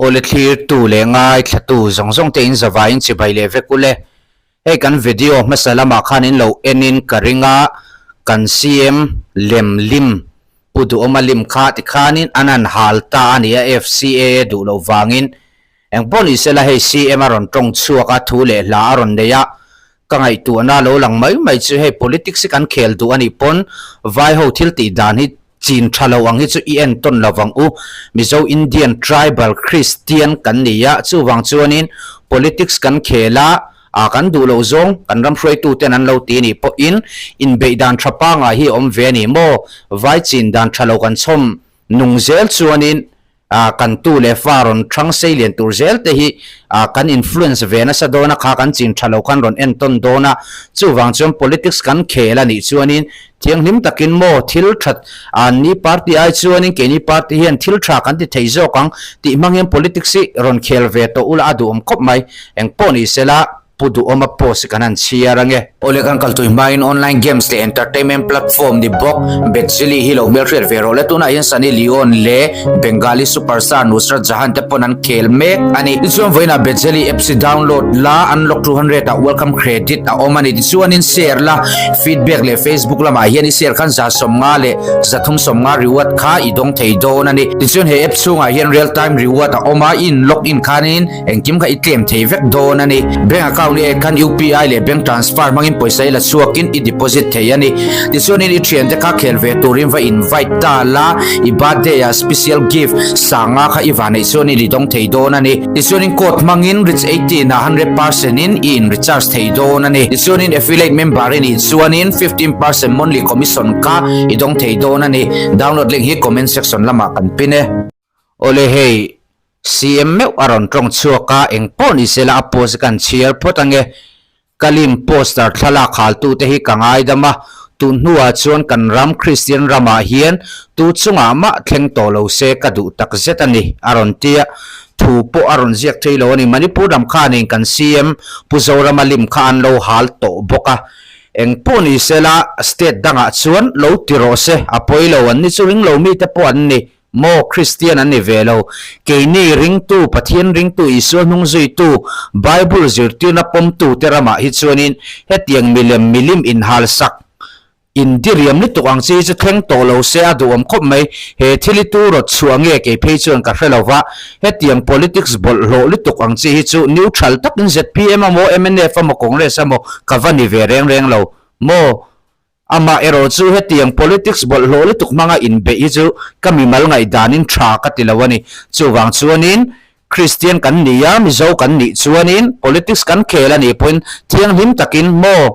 Awle thlirtu leh ngaithlatu zawng zawng te in zavaiin chibai leh vek ule. Hei kan video hmasa lamah khan in lo en in ka ring a, kan CM lem lim Pu Duhawma lim kha tikhanin an han hal ta a ni a FCAA duh loh vangin. Eng pawh ni sela hei CM a rawn tawng chhuak a, thu leh hla a rawn nei a, ka ngaihtuahna lo lang mai mai chu hei politics hi kan khel duh a nih pawn vai ho thil tih dan hi chin tha lo ang hi chu i en tawn lo vang u. Mizo Indian Tribal Christian kan ni a, chuvang chuanin politics kan khel a, a kan duh loh zawng kan ram hruaituten an lo ti a nih pawhin inbeih dan tha pangai hi a awm ve a ni maw? Vai chin dan tha lo kan chhawm nung zel chuanin a kan tu leh fa rawn thang sei lian tur zel te hi a kan influence ve nasa dawn a kha kan chin tha lo khan rawn entawn dawn a, chuvang chuan politics kan khel a nih chuanin thianghlim takin maw thil that a ni party ai chuanin keini party hian thil tha kan ti thei zawk ang tih hmang hian politics hi rawn khel ve tawh ula a duhawm khawp mai, engpawh ni sela. Pu Duhawma post kan han chhiar ange. Awle kan kal tui hmain online games leh entertainment platform ni bawk Betzili hi lo hmelhriat ve rawh le. Tunah hian Sunny Leone leh Bengali superstar Nusrat Jahan te pawn an khel mek a ni. Tichuan vawiinah Betzili apps hi download la, unlock 200 ah welcome credit a awm a ni. Tichuanin share la, feedback leh Facebook lamah hian i share khan 150 leh 350 reward kha i dawng thei dawn a ni. Tichuan he app chhungah hian real time reward a awm a, i in log in khanin Engkim kha i tlem thei vek dawn a ni. Bank account i ek khan UPI leh bank transfer hmangin pawisa i la chhuakin i deposit thei a ni. Tichuanin i thiante kha khel ve turin va invite ta la, i birthday ah special gift sanga kha i va neih chuanin i dawng thei dawn a ni. Tichuanin code hmangin Rich 18 ah 100% in i in recharge thei dawn a ni. Tichuanin affiliate member i nih chuanin 15% monthly commission kha i dawng thei dawn a ni. Download link hi comment section lamah kan pin e. Awle hei, CM meuh a rawn tawng chhuak a, eng pawh ni sela a post kan chhiar phawt ange. Ka lim poster thlalak haltute hi ka ngaidam a, tun hnuah chuan kan ram Kristian ramah hian tu chungah mah thleng tawh lo se ka duh tak zet a ni, a rawn ti a. Thu pawh a rawn ziak thei lo a ni. Manipur lam khanin kan CM Pu Zorama lim kha an lo hal tawh bawk a. Eng pawh ni sela state dangah chuan lo ti rawh se, a pawi lo an ni chu ring lo mite pawh an ni. Maw Kristian an ni ve lo. Keini ringtu, Pathian ringtu, Isua hnung zuitu, Bible zirtirna pawmtu te ramah hi chuanin hetiang milem milim inhalsak, indiriam lutuk ang chi hi chu thleng tawh lo se a duhawm khawp mai. He thil hi tu rawt chhuah nge kei phei chuan ka hre lo va. Hetiang politics bawlhhlawh lutuk ang chi hi chu neutral takin zpm amaw mnf amaw Congress amaw ka va ni ve reng reng lo maw? Amah erawh chu hetiang politics bawlhhlawh lutuk hmanga inbeih hi chu ka mimal ngaihdanin tha ka ti lo a ni. Chuvang chuanin Kristian kan ni a, Mizo kan nih chuanin politics kan khel a nih pawhin thianghlim takin maw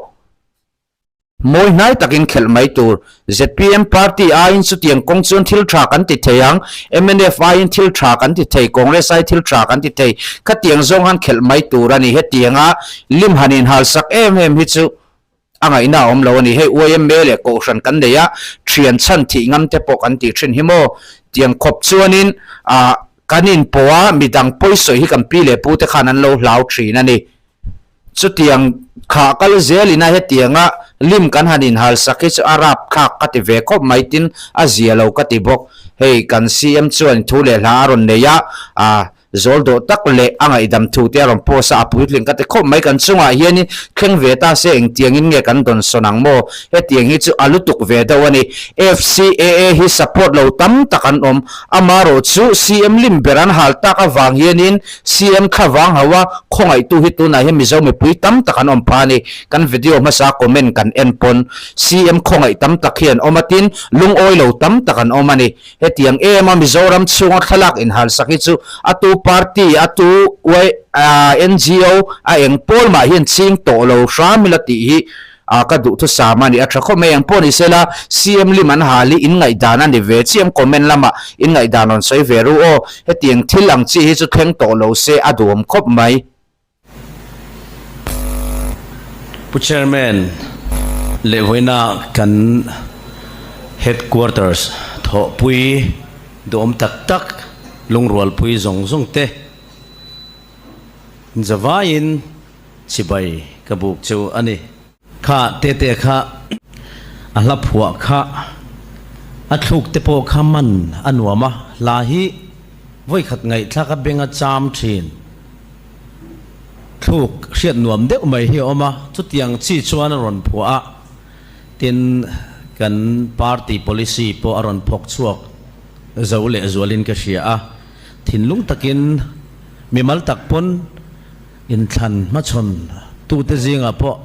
mawi hnai takin khelh mai tur. Zpm party aiin chutiang kawng chuan thil tha kan ti thei ang, mnf aiin thil tha kan ti thei, Congress ai thil tha kan ti thei. Khatiang zawng han khelh mai tur a ni. Hetianga lim han inhalsak em em hi chu A ngaihna a awm lo a ni. Hei YMA leh Kohhran kan nei a, thian chhan thih ngam te pawh kan tih thin hi maw? Tiang khawp chuanin ah kan inpawh a, midang pawisawi hi kan pi leh pu te khan an lo hlau thin a ni. Chutiang kha kal zelin a hetianga lim kan han inhal sak hi chu a rap thlak ka ti ve khawp mai tin a zia lo ka ti bawk. Hei kan CM chuan thu leh hla a rawn nei a, ah Zawl dawh tak leh a ngaihdam thu te a rawn post a, a puitling ka ti khawp mai. Kan chungah hianin thleng ve ta se engtiangin nge kan dawn sawn ang maw? Hetiang hi chu a lutuk ve deuh a ni. FCAA hi support lo tam tak an awm. Amaherawh chu CM lim ber an hal tak avang hianin CM thla vang hauh a, khawngaihtu hi tunah hian Mizo mipui tam tak an awm phah a ni. Kan video hmasa comment kan en pawn CM khawngaih tam tak hi an awm a tin lungawi lo tam tak an awm a ni. Hetiang em a Mizoram chhunga thlalak inhalsak hi chu a tu party, a tu NGO, a eng pawl mah hian ching tawh lo hram ila tih hi ka duhthusam a ni. A tha khawp mai. Eng pawh ni sela CM lim an hal hi in ngaihdan a ni ve chiam comment lamah in ngaihdan rawn sawi ve ru aw. Hetiang thil ang chi hi chu thleng tawh lo se a duhawm khawp mai. Pu Chairman leh vawiina kan Headquarters thawhpui duhawm tak tak lungrualpui zawng zawng te zavaiin chibai ka buk chu a ni. Kha tete kha a hla phuah kha a thluk te pawh kha man a nuam a, hla hi. Vawikhat ngaihthlak a benga cham thin. Thluk hriat nuam deuh mai hi a awm a, chutiang chi chuan a rawn phuah a, tin kan party policy pawh a rawn phawk chhuak zo leh zualin ka hria a, thinlung takin mimal tak pawn inthlan hmachhawn tute zingah pawh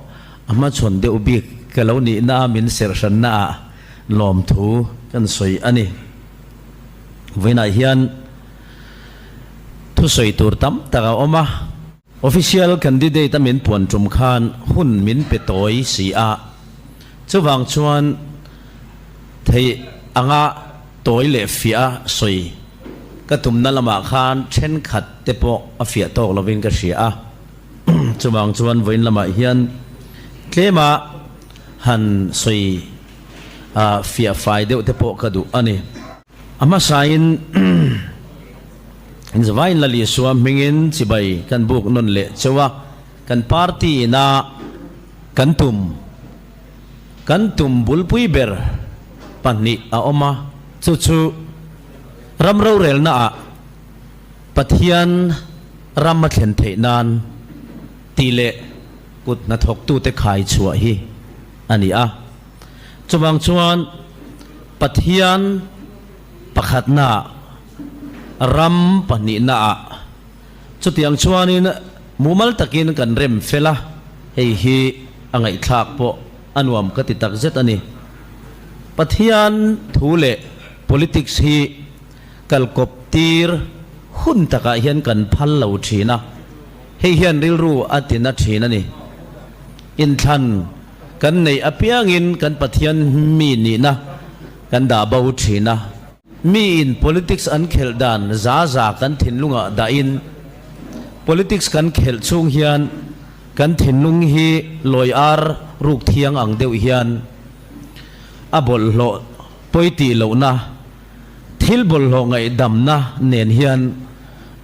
a hmachhawn deuh bik ka lo nihna a min serhranna ah lawmthu kan sawi a ni. Vawiinah hian thusawi tur tam tak a awm a. Official candidate a min puan tum khan hun min pe tawi si a, chuvang chuan theih anga tawi leh fiah a sawi ka tumna lamah khan thenkhat te pawh a fiah tawk lovin ka hria a. Chuvang chuan vawiin lamah hian tlema han sawi fiah fai deuh te pawh ka duh a ni. A hmasain Zavain Lal Isua hmingin chibai kan buk nawn leh cheu a, kan party ina kan tum kan tum bulpui ber pahnih a awm a, chu chu ram rorelnaah Pathian ram a thlen theih nan tih leh kut hnathawktute khai chhuah hi a ni a. Chuvang chuan Pathian pakhatnaah, ram pahnihnaah chutiang chuanin mumal takin kan rem fel a, hei hi a ngaihthlak pawh a nuam ka ti tak zet a ni. Pathian thu leh politics hi kalkawp tir hun takah hian kan phal lo thin a, hei hian rilru a tina thin a ni. Inthlan Kan neih apiangin kan Pathian mi nihna kan dah bo thin a. Miin politics an khelh dan za za kan thinlungah dahin politics kan khelh chhung hian kan thinlung hi lawi ar ruk thiang ang deuh hian a bawlhhlawh pawi tih lohna, thil bawlhhlawh ngaihdamna nen hian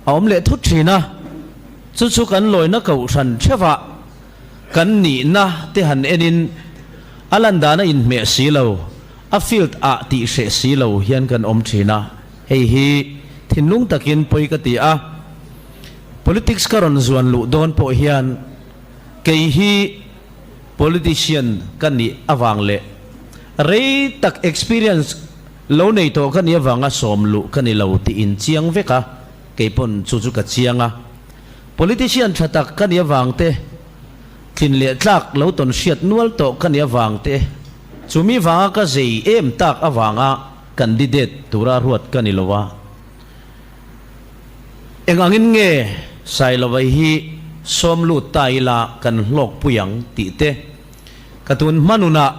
a awm leh thut thin a. Chu chu kan lawina kohhran theuhah Kan nihna te han enin a lan dan a inhmeh si lo, a field ah tih hreh si lo hian kan awm thin a, hei hi thinlung takin pawi ka ti a. Politics ka rawn zuan luh dawn pawh hian kei hi politician ka nih avang leh rei tak experience lo nei tawh ka nih avanga sawm luh ka ni lo tih inchiang vek a, kei pawn chu chu ka chiang a. Politician tha tak ka nih avang te, tlin leh tlak lo tawn hriat nual tawh ka nih avang te, chumi vanga ka zei em tak avanga candidate tura ruat ka ni lo a. Eng angin nge Sailova hi sawm lut ta ila kan hlawk pui ang tih te, ka tun hmanunah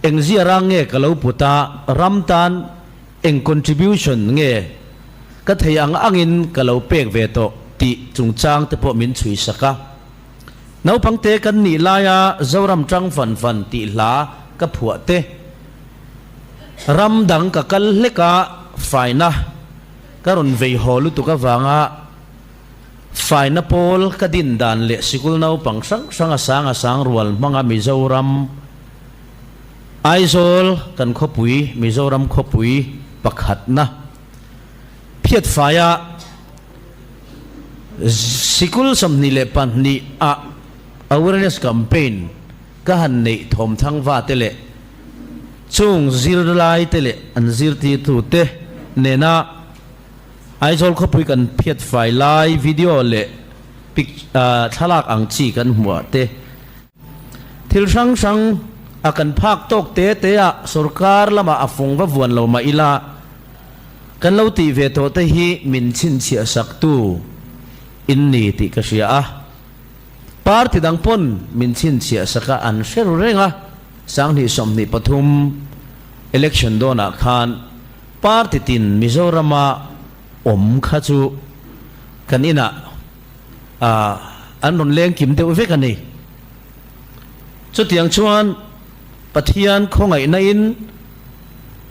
eng ziarang nge ka lo put a, ram tan Eng contribution nge ka thei ang angin ka lo pek ve tawh tih chungchang te pawh min chhui sak a. Naupangte kan nih laia Zoram tang fan fan tih hla ka phuah te, ram dang ka kal hlek a faina ka rawn vei haw lutuk avanga faina pawl ka din dan leh sikul naupang hrang hrang a sang a sang rual hmanga Mizoram Aizawl kan khawpui, Mizoram khawpui pakhatna phiatfaia sikul 22 ah awareness campaign ka han neih thawmthang va te leh chung zirlai te leh an zirtirtu te nena Aizawl khawpui kan phiatfai lai video leh pic thlalak ang chi kan hmuah te. Thil hrang hrang a kan phak tawk te te a sorkar lamah a fung va vuan lo mah ila, kan lo tih ve tawh te hi min chhinchhiah sak tu in ni tih ka hria a. Party dang pawn min chhinchhiah sak a an hre ru reng a, 2023 election dawnah khan party tin Mizorama awm kha chu kan inah an rawn leng kim deuh vek a ni. Chutiang chuan Pathian khawngaihna in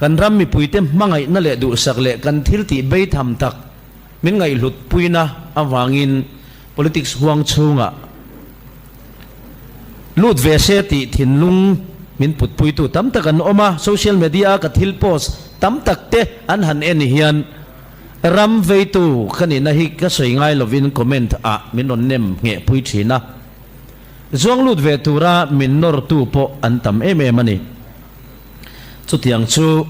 kan ram mipuite hmangaihna leh duhsak leh kan thil tih beitham tak min ngaihhlut puina avangin politics huang chhungah lut ve se tih thinlung min putpuitu tam tak an awm a. Social media a ka thil post tam tak te an han en hian. Ram veitu ka nihna hi ka sawi ngai lovin comment ah min rawn nem ngheh pui thin a. Zuang lut ve tura min nawrtu pawh an tam em em a ni. Chutiang chu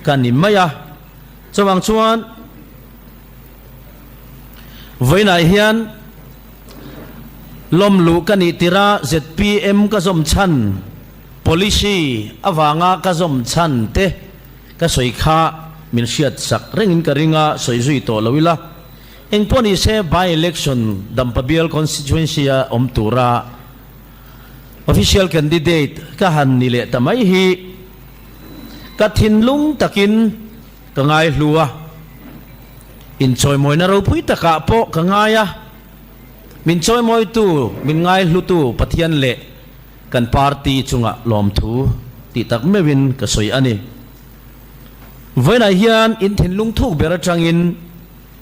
ka ni mai a. Chuvang chuan vawiinah hian lawmluh ka nih tirh a zpm ka zawm chhan policy avanga ka zawm chhan te ka sawi kha min hriat sak rengin ka ring a, sawi zui tawh lo ila. Engpawh ni se by-election Dampa bial constituency a awm tura official candidate ka han ni leh ta mai hi ka thinlung takin ka ngai hlu a, inchawimawina ropui takah pawh ka ngai a, min chawimawitu, min ngai hlutu Pathian leh kan party chungah lawmthu tih tak meuhin ka sawi a ni. Vawiinah hian in thinlung thuk ber atangin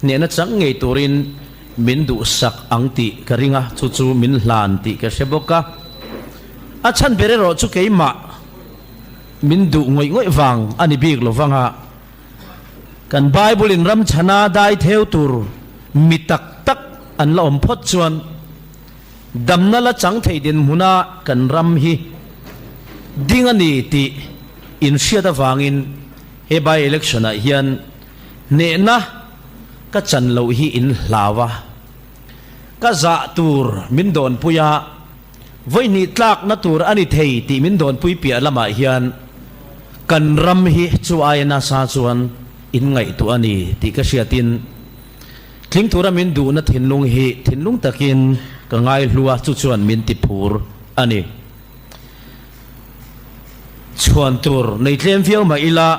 Hnehna chang ngei turin min duhsak ang tih ka ring a, chu chu min hlan tih ka hre bawk a. A chhan ber erawh chu keimah min duh ngawih ngawih vang a ni bik lo vang a, kan Bible in ram chhana dai theu tur mi tak tak an la awm phawt chuan damna la chang thei dinhmuna kan ram hi ding a ni tih inhriat avangin he by election ah hian Hnehna ka chan loh hi in hlau a, ka zah tur min dawnpui a, vawihnih tlakna tur a ni thei tih min dawnpui piah lamah hian kan ram hi chu aia nasa chuan in ngaihtuah a ni tih ka hriatin tling tura min duhna thinlung hi thinlung takin ka ngaihlu a, chu chuan min tiphur a ni. Chhuan tur nei tlem viau mah ila.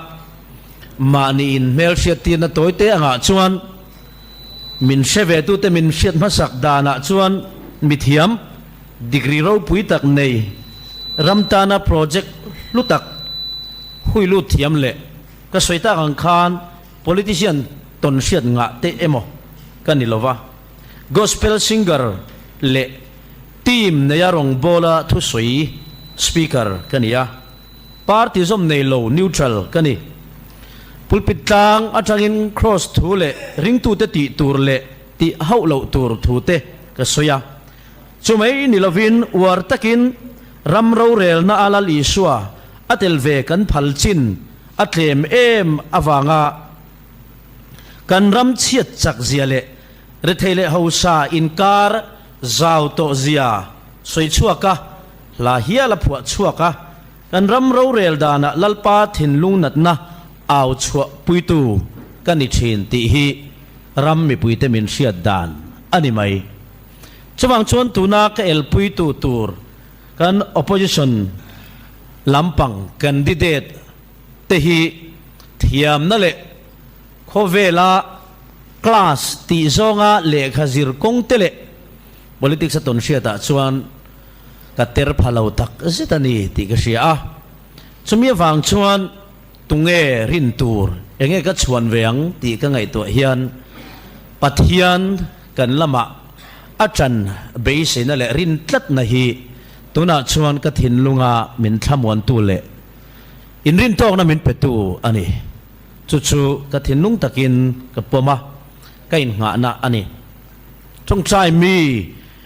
Mahni in hmelhriattirna tawi te angah chuan min hre ve tute min hriat hmasak danah chuan mithiam, degree ropui tak nei, ram tana project hlu tak hui lut thiam leh ka sawi tak ang khan politician tawn hriat ngah te emaw ka ni lova, gospel singer leh team neia rawngbawla thusawi speaker ka ni a. Party zawm nei lo, neutral, ka ni. Pulpit tlang atangin Kross thu leh ringtute tih tur leh tih hauh loh tur thu te ka sawi a. Chumai ni lovin uar takin ram rorelna a Lal Isua a tel ve kan phal chin a tlem em avanga kan ram chhiat chak zia leh rethei leh hausa inkar zau tawh zia sawi chhuak a, Hla hial a phuah chhuak a, kan ram rorel danah Lalpa thinlung natna au chhuah puitu ka ni thin tih hi ram mipuite min hriat dan a ni mai. Chuvang chuan tuna ka elpuitu tur kan opposition lampang candidate te hi thiamna leh khawvela class tih zawnga lehkha zir kawng te leh politics a tawn hriatah chuan Ka ter pha lo tak zet a ni tih ka hria a, chumi avang chuan tunge rin tur enge ka chhuan ve ang tih ka ngaihtuah hian Pathian kan lamah a ṭan beiseina leh rin tlatna hi tunah chuan ka thinlunga min thlamuantu leh inrintawkna min petu a ni. Chu chu ka thinlung takin ka pawm a, ka innghahna a ni. Tawngtai mi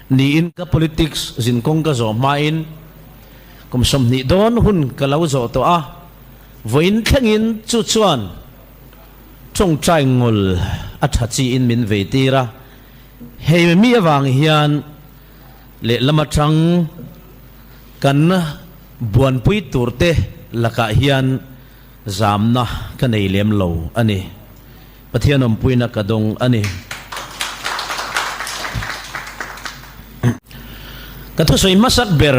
niin ka politics zinkawng ka zawh hmain kum 20 dawn hun ka lo zawh tawh a, vawiin thlengin chu chuan tawngtai ngawl a tha chiin min vei tir a, hei mi avang hian lehlam atang kan buanpui turte lakah hian zamna ka nei lem lo a ni. Pathian awmpuina ka dawng a ni. Ka thusawi hmasak ber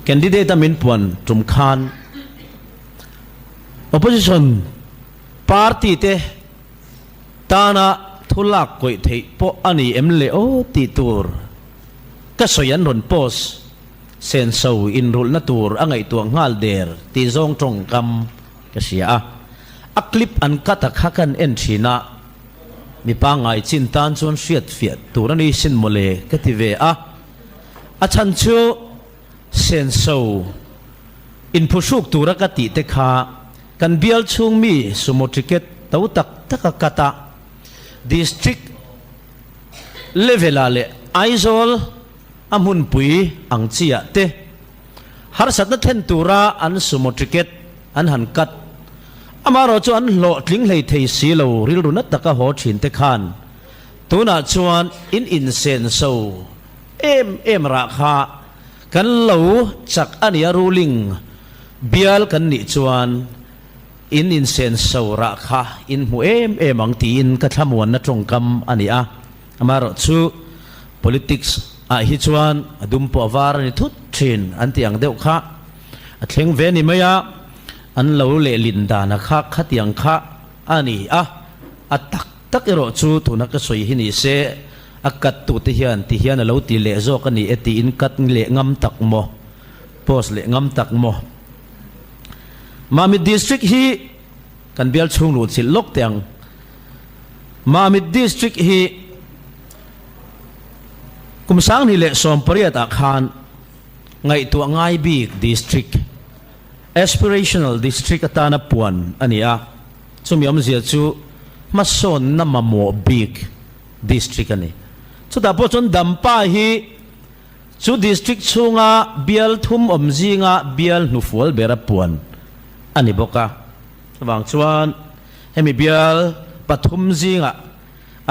candidate a min puan tum khan opposition party te tana thu lak kawih theih pawh a ni em le aw tih tur ka sawi an rawn post senso inrulhna tur a ngaihtuah nghal der tih zawng tawngkam Ka hria a, a clip an cut a kha kan en thin a, mi pangngai chin tan chuan hriat fiah tur a ni sin mawle ka ti ve a, a chhan chu senso inphuhruk tura ka tih te kha kan bial chhung mi sumo ticket to tak tak a cut a. District level ah leh Aizawl a hmunpui ang chi ah te harsatna thlen tura an sumo ticket an han cut amaherawh chu an hlawhtling hlei thei si lo rilru na taka haw thin te khan tunah chuan in insenso em em rah kha kan lo chak a nia ruling bial kan nih chuan In insenso rah kha in hmu em em ang tiin ka thlamuanna tawngkam a ni a. Amaherawhchu politics ah hi chuan a dum pawh a var a ni thut thin an tih ang deuh kha a thleng ve ni mai a, an lo lehlin dana kha khatiang kha a ni a. A tak tak erawh chu tuna ka sawi hi ni se a cut tute hian ti hian a lo ti leh zawk a ni e tiin cut leh ngam tak maw, post leh ngam tak maw. Mamit District hi kan bial chhung luh chilh lawk teh ang. Mamit District hi kum 2018 ah khan ngaihtuah ngai bik District, Aspirational District atana puan a ni a. Chumi awmzia chu hmasawnna mamawh bik District a ni. Chutah pawh chuan Dampa hi Chu district chhunga bial thum awm zinga bial hnufual bera puan a ni bawk a. Chuvang chuan hemi bial pathum zinga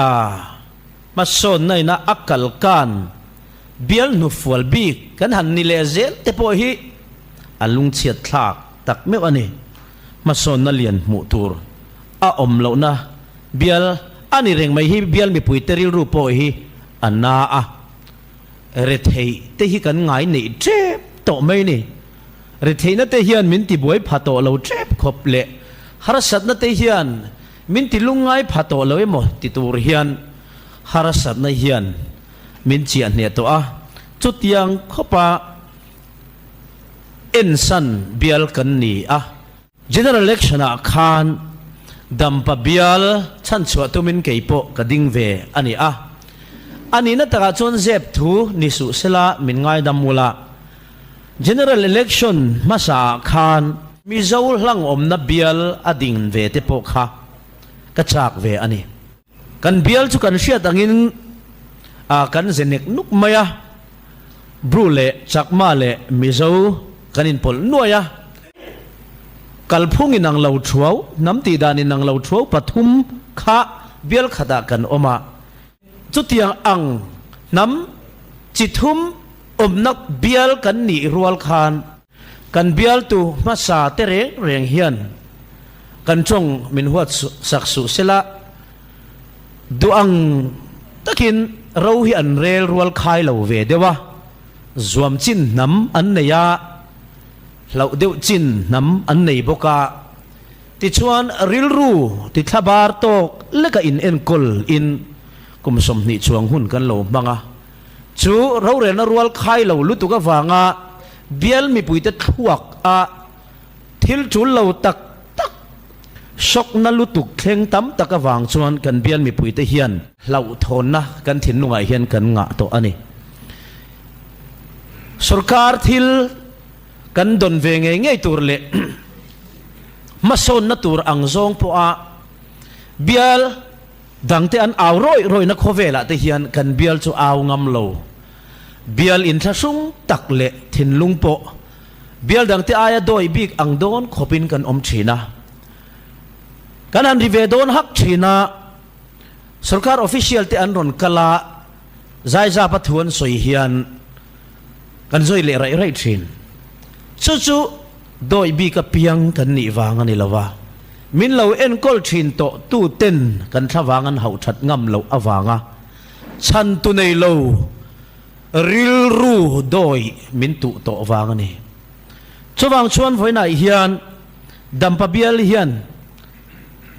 a hmasawnna ina a kal kan bial hnufual bik kan han ni leh zel te pawh hi a lungchhiat thlak tak meuh a ni. Hmasawnna lian hmuh tur a awm lohna bial a ni reng mai hi bial mipuite rilru pawh hi a na a. Retheih te hi kan ngai neih tep tawh mai ni. Retheihna te hian min ti buai pha tawh lo tep khawp leh harsatna te hian min ti lungngai pha tawh lo emaw ti tur hian harsatna hian min chiah hneh tawh a. Chutiang khawpa ensan bial kan ni a. General Election ah khan Dampa bial chhanchhuah tumin kei pawh ka ding ve a ni a. A nihna takah chuan zep thu ni suh sela min ngaidam ula. General Election hmasa ah khan Mizo hlang awmna bial a ding ve te pawh kha ka chak ve a ni. Kan bial chu kan hriat angin a kan ze nek nuk mai a, Bru leh Chakma leh Mizo kan inpawlh nuai a. Kalphung inang lo thuau, hnam tih dan inang lo thuau pathum kha bial khatah kan awm a. Chutiang ang hnam chi thum awmna bial kan nih rual khan Kan bialtu hmasa te reng reng hian kan tawng min huat sak suh sela, duh ang takin ro hi an rel rual khai lo ve deuh a, zuam chin hnam an nei a, hlauh deuh chin hnam an nei bawk a, tichuan rilru ti thlabar tawk leka in enkawl in kum 20 chuang hun kan lo hmang a. Chu rorelna rual khai lo lutuk avanga bial mipuite thluak a thil tul lo tak tak sawkna lutuk thleng tam tak avang chuan kan bial mipuite hian hlauhthawnna kan thinlungah hian kan ngah tawh a ni. Sorkar thil kan dawn ve ngei ngei tur leh hmasawnna tur ang zawng pawha bial Dangte an au rawih rawihna khawvelah te hian kan bial chu au ngam lo. Bial inthlahrung tak leh thinlung pawh bial dangte aia dawi bik ang dawn khawpin kan awm thin a. Kan han ri ve dawn hak thin a, sorkar official te an rawn kal a, zaizapa thu an sawi hian kan zawi leh raih raih thin. Chu chu Dawi bik apiang kan nih vang a ni lo a, min lo enkawl thin tawh tu ten kan thlavang an hauh that ngam loh avanga chhantu nei lo rilru dawi min tuh tawh vang a ni. Chuvang chuan vawiinah hian Dampa bial hian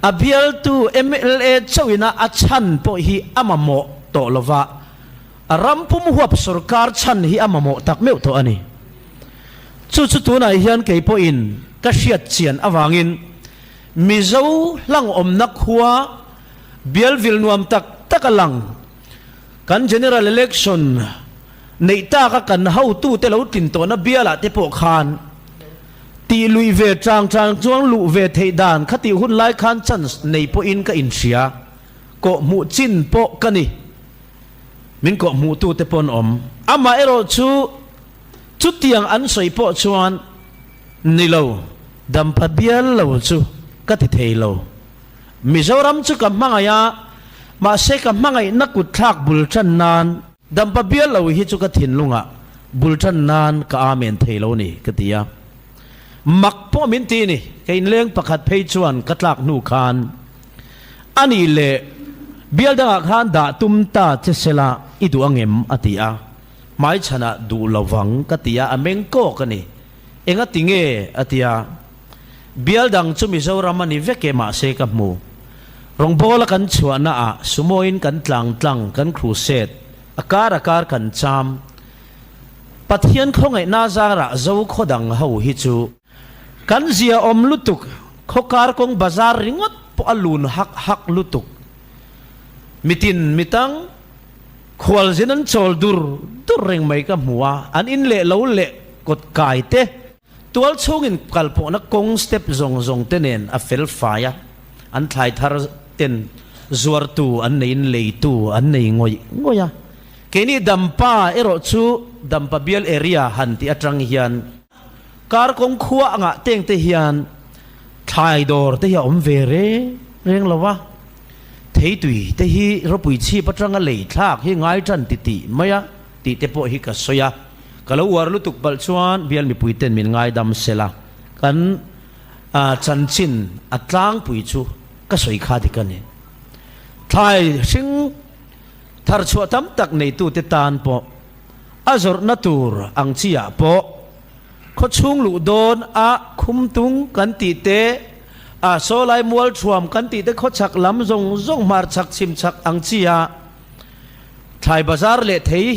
a bialtu mla chauhina a chhan pawh hi a mamawh tawh lo va, a ram pum huap sorkar chhan hi a mamawh tak meuh tawh a ni. Chu chu tunah hian kei pawhin ka hriat chian avangin Mizo hlang awmna khua bialvil nuam tak tak a lang. Kan General Election neih taka kan hotute lo tlin tawhna bialah te pawh khan tih luih ve chang chang chuang luh ve theih dan kha tih hun lai khan chance nei pawhin ka inhria. kawh hmuh chin pawh ka ni. Min kawh hmuh tu te pawh an awm. Amaherawh chu chutiang an sawi pawh chuan ni lo, Dampa bial lo chu ka ti thei lo. Mizoram chu ka hmangaih a, mahse ka hmangaihna kut thlak bul tan nan Dampa bial lo hi chu ka thinlungah bul tan nan ka amen thei lo ni ka ti a. Mak pawh min ti ni, ka inleng pakhat phei chuan ka tlak hnu khan a nih leh bial dangah khan dah tum ta che sela i duh angem a ti a, hmaichhanah duh lovang ka ti a, a meng kawk a ni. Enga ti nge? a ti a. Bial dang chu Mizoram a ni vek e mahse ka hmu. Rawngbawla kan chhuahna ah sumo in kan tlang tlang, kan crusade, a kar a kar kan cham. Pathian khawngaihna zarah zo khaw dang ho hi chu. Kan zia awm lutuk, khaw kar kawng bazar ringawt pawh a lun hak hak lutuk. Mitin mitang khualzin an chawl dur dur reng mai ka hmu a, an in leh lo leh kawt kai te Tual chhungin kal pawhna kawng step zawng zawng te nen a fel fai a, an thlai thar ten zuartu an neiin leitu an nei ngawih ngawih a. Keini Dampa erawh chu Dampa bial area han tih atang hian kar kawng khua angah teng te hian thlai dawr te hi a awm ve reng reng lo a, theitui te hi ropui chhip atanga lei thlak hi ngai tan ti tih mai a tih te pawh hi ka sawi a. Ka lo uar lutuk palh chuan bial mipui ten min ngaidam sela, kan chanchin a tlangpui chu ka sawi kha dik a ni. Thlai hring thar chhuah tam tak neitute tan pawh a zawrhna tur ang chi ah pawh khaw chhung luh dawn a khum tung kan tih te, a sawlai mual thuam kan tih te khaw chhak lam zawng zawng hmar chhak chhim chhak ang chi ah Thlai bazar leh thei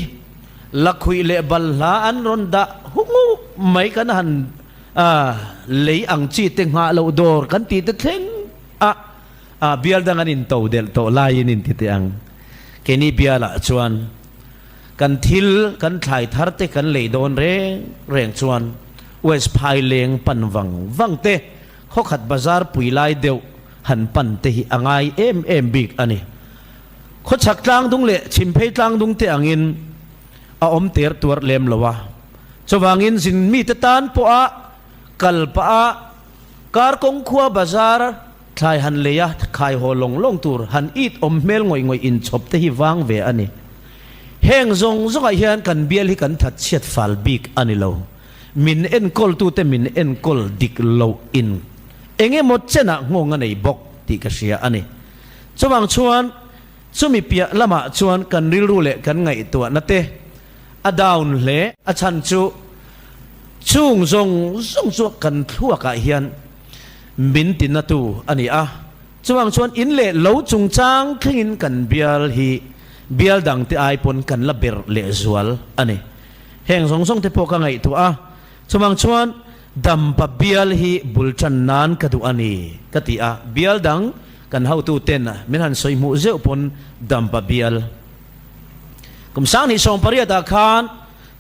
lakhuih leh balhla an rawn dah hunguk mai kan han lei ang chi te nghah loh dawr kan tih te thleng a bial dang an into delh tawh laiin in ti teh ang. Keini bialah chuan kan thil kan thlai thar te kan lei dawn reng reng chuan West Phaileng pan vang vang te khawkhat bazar pui lai deuh han pan te hi a ngai em em bik a ni. Khawchhak tlangdung leh chhimphei tlangdung te angin a awm ter tuar lem lo a. Chuvangin zin mite tan pawha kal pah a Karkawng khua bazar thlai han lei a khai haw lawng lawng tur han it awm hmel ngawih ngawih inchhawp te hi vang ve a ni. Heng zawng zawngah hian kan bial hi kan that chhiat fal bik a ni lo. Min enkawltute min enkawl dik loh in eng emaw chenah nghawng a nei bawk tih ka hria a ni. Chuvang chuan chumi piah lamah chuan kan rilru leh kan ngaihtuahna te a down hle. A chhan chu chung zawng zawng chu kan thluakah hian min tinatu a ni a. Chuvang chuan in leh lo chungchang thlengin kan bial hi bial dangte ai pawn kan la ber lehzual a ni. Heng zawng zawng te pawh ka ngaihtuah a. Chuvang chuan Dampa bial hi bul tan nan ka duh a ni, ka ti a. Bial dang kan hotu ten min han sawi hmuh zeuh pawn Dampa bial kum 2018 ah khan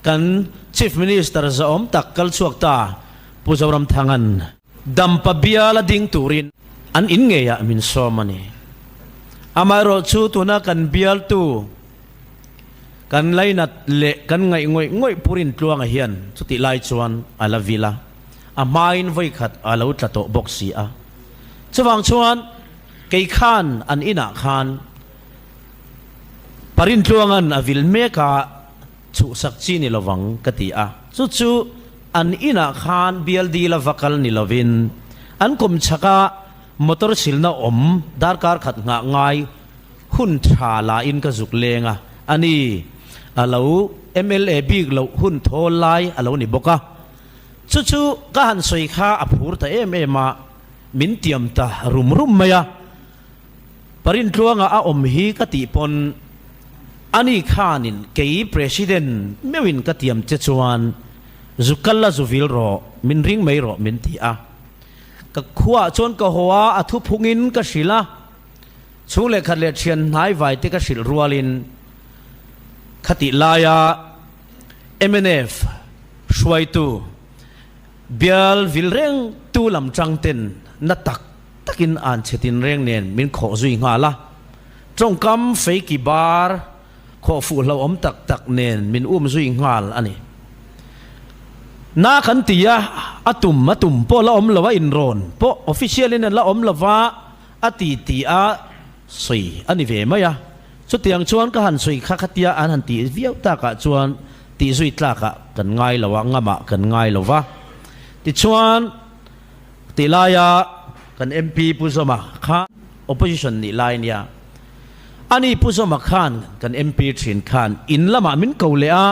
kan Chief Minister zahawm tak kal chhuak ta Pu Zoramthanga'n Dampa bial a ding turin an in ngeiah min sawm a ni. Amaherawhchu tuna kan bialtu Kan lainat leh kan ngaih ngawih ngawih Purin Tluanga hian chutih lai chuan a la vil a, a hmain vawikhat a lo tla tawh bawk si a. Chuvang chuan kei khan an inah khan Parin Tluanga'n a vil mek a, chhuhsak chi ni lovang ka ti a. Chu chu an inah khan bial dil a va kal ni lovin an kawm chhaka motor silna awm darkar khat nghah ngai Hun tha la in ka zuk leng a, a ni, a lo mla bik loh hun thawl lai a lo ni bawk a. Chu chu ka han sawi kha a phur ta em em a, min tiam ta rum rum mai a. Parintluanga a awm hi ka tih pawn a ni khanin kei President meuhin ka tiam che chuan zu kal la zu vil rawh, min ring mai rawh min ti a. Ka khuaah chuan ka haw a, a thuphungin ka hrilh a. Chhung leh khat leh thian hnai vai te ka hrilh rualin khatih laia mnf hruaitu bial vil reng tu lam tang ten na tak takin an chhe tin reng nen min khawh zui nghal a. Tawngkam feiki bar khawh fuh hlauhawm tak tak nen min um zui nghal a ni. Na kan ti a, a tum a tum pawh la awm lo a, inrawn pawh official in an la awm lo va, a ti ti a sawi a ni ve mai a. Chutiang chuan ka han sawi kha khatia an han tih viau takah chuan tih zui tlakah kan ngai lo a, ngamah kan ngai lo va. Tichuan. Tih laia kan MP Pu Zawma kha opposition nih lai nia. Ani Pu Zawma khan kan MP thin khan in lamah min ko leh a,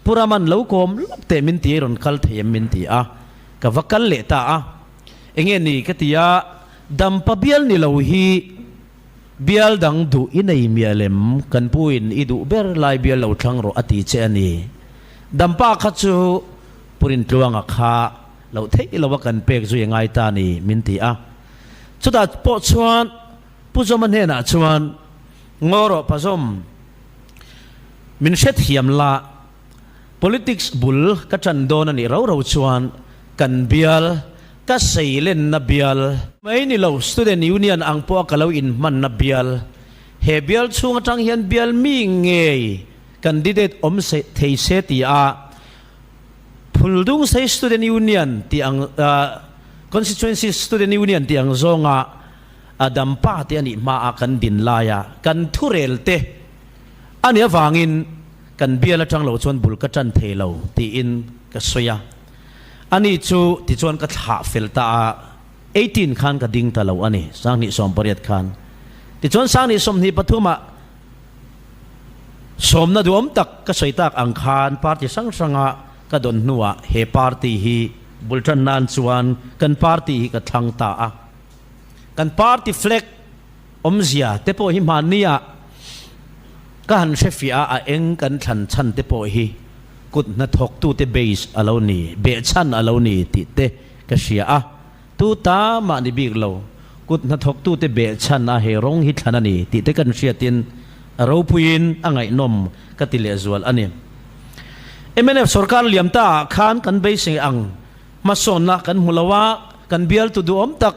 Pu Raman lo kawm lawk teh min ti rawn kal thei em min ti a, ka va kal leh ta a. Enge ni ka ti a, Dampa bial ni lo hi bial dang duh i nei mial em, kan pu in i duh ber lai bial lo thlang rawh a ti che a ni. Dampa kha chu Pu Rintluanga kha Loh theih lo a kan pek zui a ngai ta ni min ti a. Chutah pawh chuan Pu Zawma hnenah chuan, Ngaw rawh Pa Zawm, min hrethiam la, politics bul ka tan dawn a nih rau rau chuan kan bial, ka seilenna bial, mai ni lo Student Union ang pawha ka lo inhmanna bial, he bial chhung atang hian bial mi ngei candidate awm thei se ti a, Phuldungsei Student Union tih ang Constituency Student Union tih ang zawnga a dampa te a nih hmaa kan din laia kan thurel te a nih avangin kan bial atang lo chuan bul ka tan thei lo tiin ka sawi a. Ani chu tichuan ka thlah fel ta a, 18 khan ka ding ta lo a ni, 2018 khan. Tichuan 2023 ah Sawmna duhawm tak ka sawi tak ang khan party hrang hranga ka dawn hnuah he party hi bul tan nan chuan kan party hi ka thlang ta a. Kan party flag awmzia te pawh hi hmannia ka han hre fiah a, a eng kan thlan chhan te pawh hi kut hnathawktute base a lo ni, behchhan a lo ni tih te ka hria a. Tu ta mah ni bik lo, kut hnathawktute behchhan a he rawng hi thlan a ni tih te kan hriatin a ropuiin a ngaihnawm ka ti lehzual a ni. Mnf sorkar liam ta ah khan kan beisei ang hmasawnna kan hmu lo a, kan bialtu duhawm tak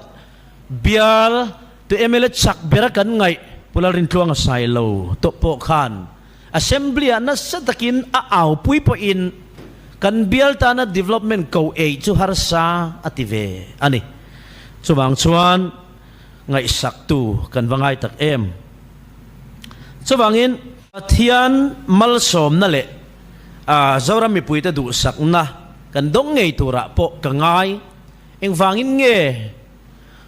bial tu mla chak bera kan ngaih Pu Lalrintluanga Sailo tawh pawh khan Assembly ah nasa takin a aupui pawhin kan bial tana development ko ei chu harsa a ti ve a ni. Chuvang chuan ngaihsaktu kan va ngai tak em. Chuvangin Pathian malsawmna leh Zoram mipuite duhsakna kan dawng ngei turah pawh ka ngai. Engvangin nge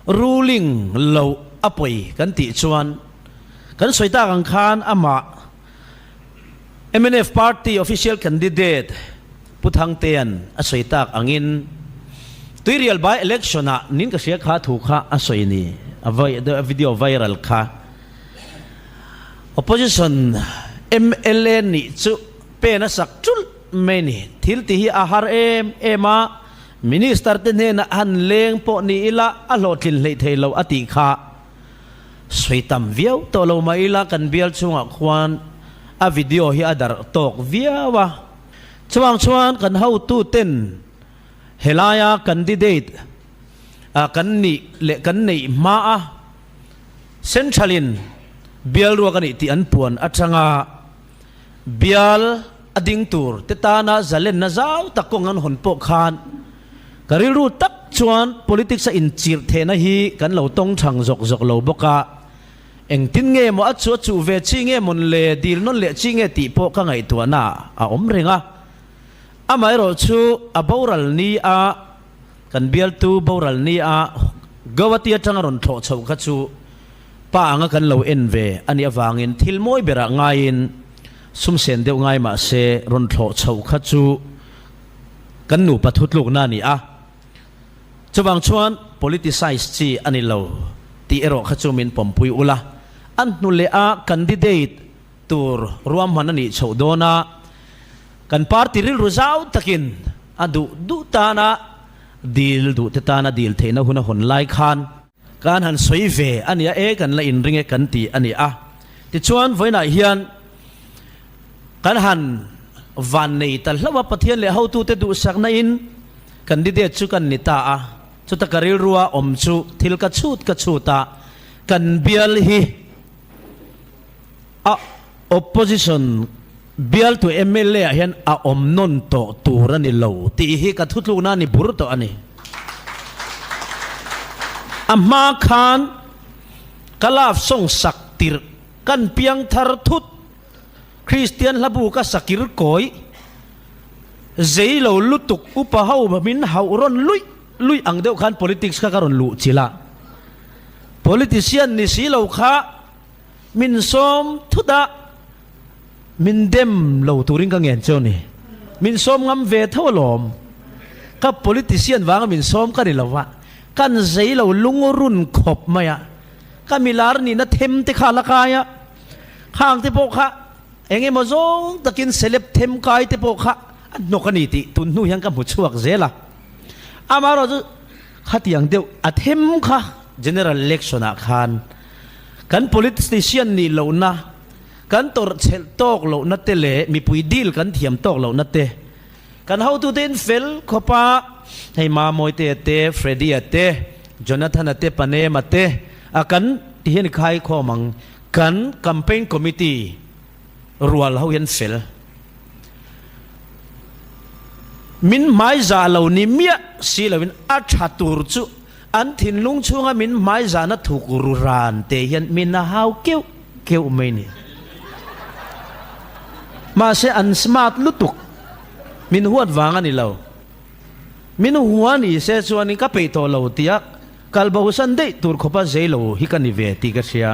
ruling loh a pawi kan tih chuan kan sawi tak ang khan amah mnf party official candidate Pu Thangtea'n a sawi tak angin Tuirial by election ah nin ka hria kha thu kha a sawi ni a video viral kha opposition mla nih chu pen a sak ṭulh mai ni thil ti hi a har em em a. Minister te hnenah han leng pawh ni ila a hlawhtlin hleih thei lo a tih kha sawi tam viau tawh lo mah ila kan bial chungah khuan a video hi a darh tawk viau a. Chuvang chuan kan hotu ten helaia candidate kan nih leh kan neih hma a Central in bial ruak a nih tih an puan atanga Bial a ding tur te tana zalenna zau tak kawng an hawn pawh khan ka rilru tak chuan politics a inchirh thehna hi kan lo tawng thang zawk zawk lo bawk a, engtin nge maw a chu a chuh ve chi nge mawn le dil nawn leh chi nge tih pawh ka ngaihtuahna a awm reng a. Amaherawh chu a boral ni a kan bialtu boral ni a Guwahati atanga rawn thlawh chhoh kha chu Pa anga kan lo en ve a nih avangin thil mawi berah ngaiin sumsen deuh ngai mah se rawn thlawh chhoh kha chu kan nupa thutlukna a ni a. Chuvang chuan politicize chi a ni lo tih erawh kha chu min pawmpui ula. A hnu leh a candidate tur ruahman a nih chhoh dawn a, kan party rilru zau takin a duh duh tana dil duh te tana dil theihna hun a hawn lai khan, Kan han sawi ve a nia e, kan la inring e kan ti a ni a. Tichuan vawiinah hian kan han van nei ta hlauh a, Pathian leh hotute duhsakna in candidate chu kan ni ta a. Chuta ka rilrua awm chu thil ka chhut ka chhut a, kan bial hi. A opposition bialtu mla ah hian a awm nawn tawh tur a ni lo tih hi ka thutlukna a ni bur tawh a ni. A hma khan ka love song sak tirh kan piangthar thut Kristian hlabu ka sakir kawi zei lo lutuk upa ho min hauh rawn luih luih ang deuh khan politics kha ka rawn luh chilh a. Politician ni si lo kha min sawm thut a, min dem lo turin ka ngen chu a ni. Min sawm ngam ve tho alawm. Ka politician vanga min sawm ka ni lo va, kan zei lo lungrun khawp mai a. Ka milar nihna them te kha a la kai a, khang te pawh kha eng emaw zawng takin celeb them kai te pawh kha a hnawk a ni tih tun hnu hian ka hmu chhuak zel a. Amaherawhchu chu khatiang deuh a them kha General Election ah khan kan politician nih lohna, kan tawrh chhelh tawk lohna te leh mipui deal kan thiam tawk lohna te, kan hotute in fel khawp a, hei Mamawite te, Freddy-a te, Jonathan-a te, Panema te a kan ti hian i khai khawm ang, kan campaign committee rual ho hian fel. Min hmaiza lo ni miah si loin a tha tur chu an thinlung chhunga min hmaizahna thuk ru ran te hian min a hau keuh keuh mai ni. Mahse an smart lutuk, min huat vang a ni lo. Min hua ni se chuanin ka peih tawh lo tia kal bosan daih tur khawpa zei lo hi ka ni ve tih ka hria.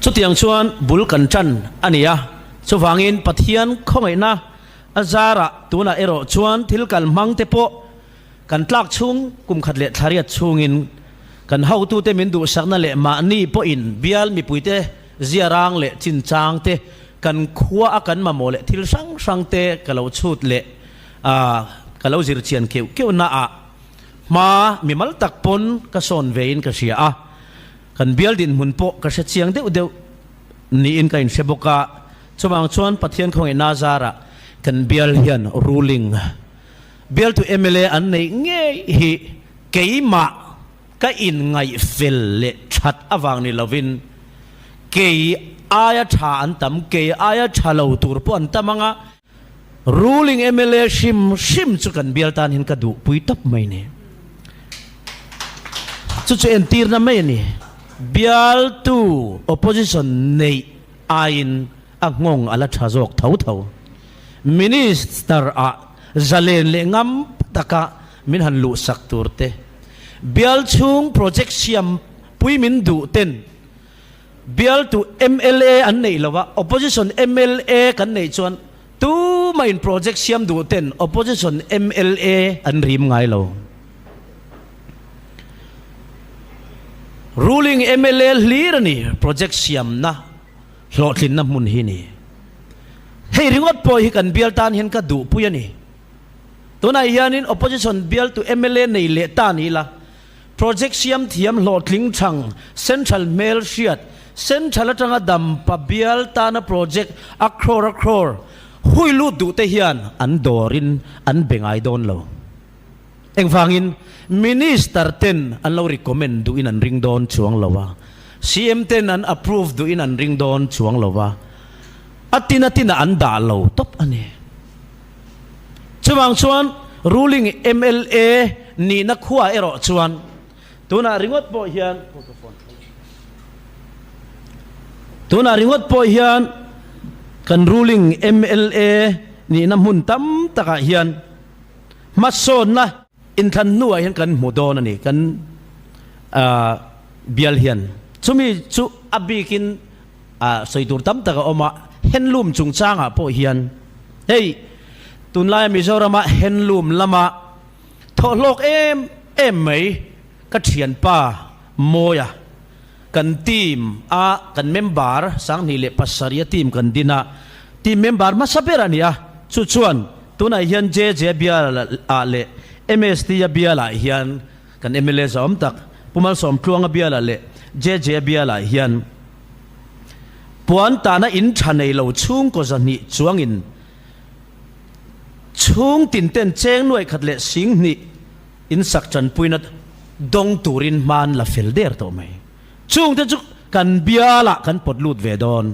Chutiang chuan bul kan ṭan a ni a, chuvangin Pathian khawngaihna a zarah tunah erawh chuan thil kal hmang te pawh kan tlak chhung kum khat leh thlariat chhungin kan hotute min duhsakna leh mahni pawhin bial mipuite ziarang leh chinchang te kan khua a kan mamawh leh thil hrang hrang te ka lo chhut leh ka lo zir chian keuh keuh naah hma mimal tak pawn ka sawn vein ka hria a. Kan bial dinhmun pawh ka hre chiang deuh deuh niin ka inhre bawk a, chuvang chuan Pathian khawngaihna zarah kan bial hian ruling bialtu mla an neih ngei hi keimah ka inngaihfel leh that avang ni lovin kei aia tha an tam, kei aia tha lo tur pawh an tam ang a, Ruling mla hrim hrim chu kan bial tan hian ka duh pui tawp mai ni. Chu chu entirna mai a ni. Bialtu opposition neih aiin a nghawng a la tha zawk tho tho. Minister ah zalen leh ngam taka min han luhsak tur te, bial chhung project siam pui min duh ten Bialtu mla an neih lo a, opposition mla kan neih chuan tumahin project siam duh ten opposition mla an rim ngai lo. Ruling mla hlir a ni project siamna hlawhtlinna hmun hi ni. Hei ringawt pawh hi kan bial tan hian ka duhpui a ni. Tunah hianin opposition bialtu mla nei leh ta ni ila, Project siam thiam hlawhtling chhang Central hmel hriat Central atanga dampa bial tana project a crore a crore hui lut duh te hian an dawrin an be ngai dawn lo. Engvangin Minister ten an lo recommend duhin an ring dawn chuang lo a, CM ten an approve duhin an ring dawn chuang lo a, a tin a tinah an dah lo tawp a ni. Chuvang chuan ruling mla nihna khua erawh chuan tunah ringawt pawh hian tunah ringawt pawh hian kan ruling mla nihna hmun tam takah hian hmasawnna inthlan hnuah hian kan hmu dawn a ni kan bial hian chumi chu a bikin A sawi tur tam tak a awm a, handloom chungchangah pawh hian hei tunlaia Mizorama handloom lama thawhhlawk em em mai ka thianpa Mawia kan team a kan member 2007 a team kan din a, team member hmasa ber a ni a, chu chuan tunah hian JJ bial ah leh MST a bial ah hian kan mla zawm tak Pu Malsawmtluanga bial ah leh JJ bial ah hian Puan tahna in tha nei lo chhungkaw 200 chuangin chhung tin ten cheng nuaih khat leh 2000 in sak tanpuina dawng turin hman la fel der tawh mai. Chungte chu kan bialah kan pawt lut ve dawn.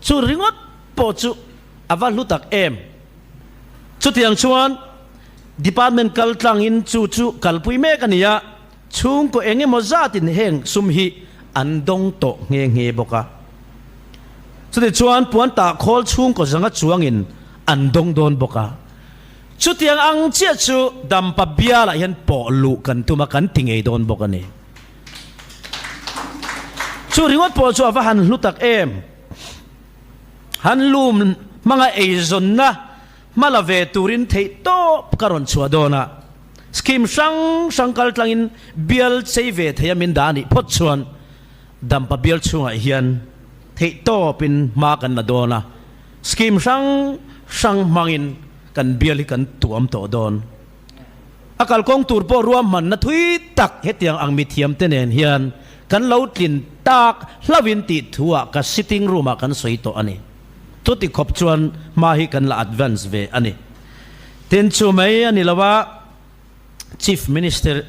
Chu ringawt pawh chu a va hlu tak em. Chutiang chuan Department kal tlangin chu chu kalpui mek a ni a, chhungkaw eng emaw zatin heng sum hi an dawng tawh nghe nghe bawk a. Chutichuan puan tah khawl chhungkaw zanga chuangin an dawng dawn bawk a. Chutiang ang chiah chu Dampa bialah hian pawh luh kan tum a, kan ti ngei dawn bawk a ni. Chu ringawt pawh chu a va han hlu tak em! Han lum hmanga eizawnna hma la ve turin theih tawp ka rawn chhuah dawn a, scheme hrang hrang kal tlangin bial chei ve thei a min dah a nih phawt chuan Dampa bial chhungah hian theih tawpin hma kan la dawn a, scheme hrang hrang hmangin kan bial hi kan tuam tawh dawn. A kalkawng tur pawh ruahmanna thui tak hetiang ang mithiamte nen hian kan lo tlin tak hlauhin tih thuah ka sitting room-ah kan sawi tawh a ni. Chuti khawp chuan hma hi kan la advance ve a ni. Tin chu mai a ni lo a, Chief Minister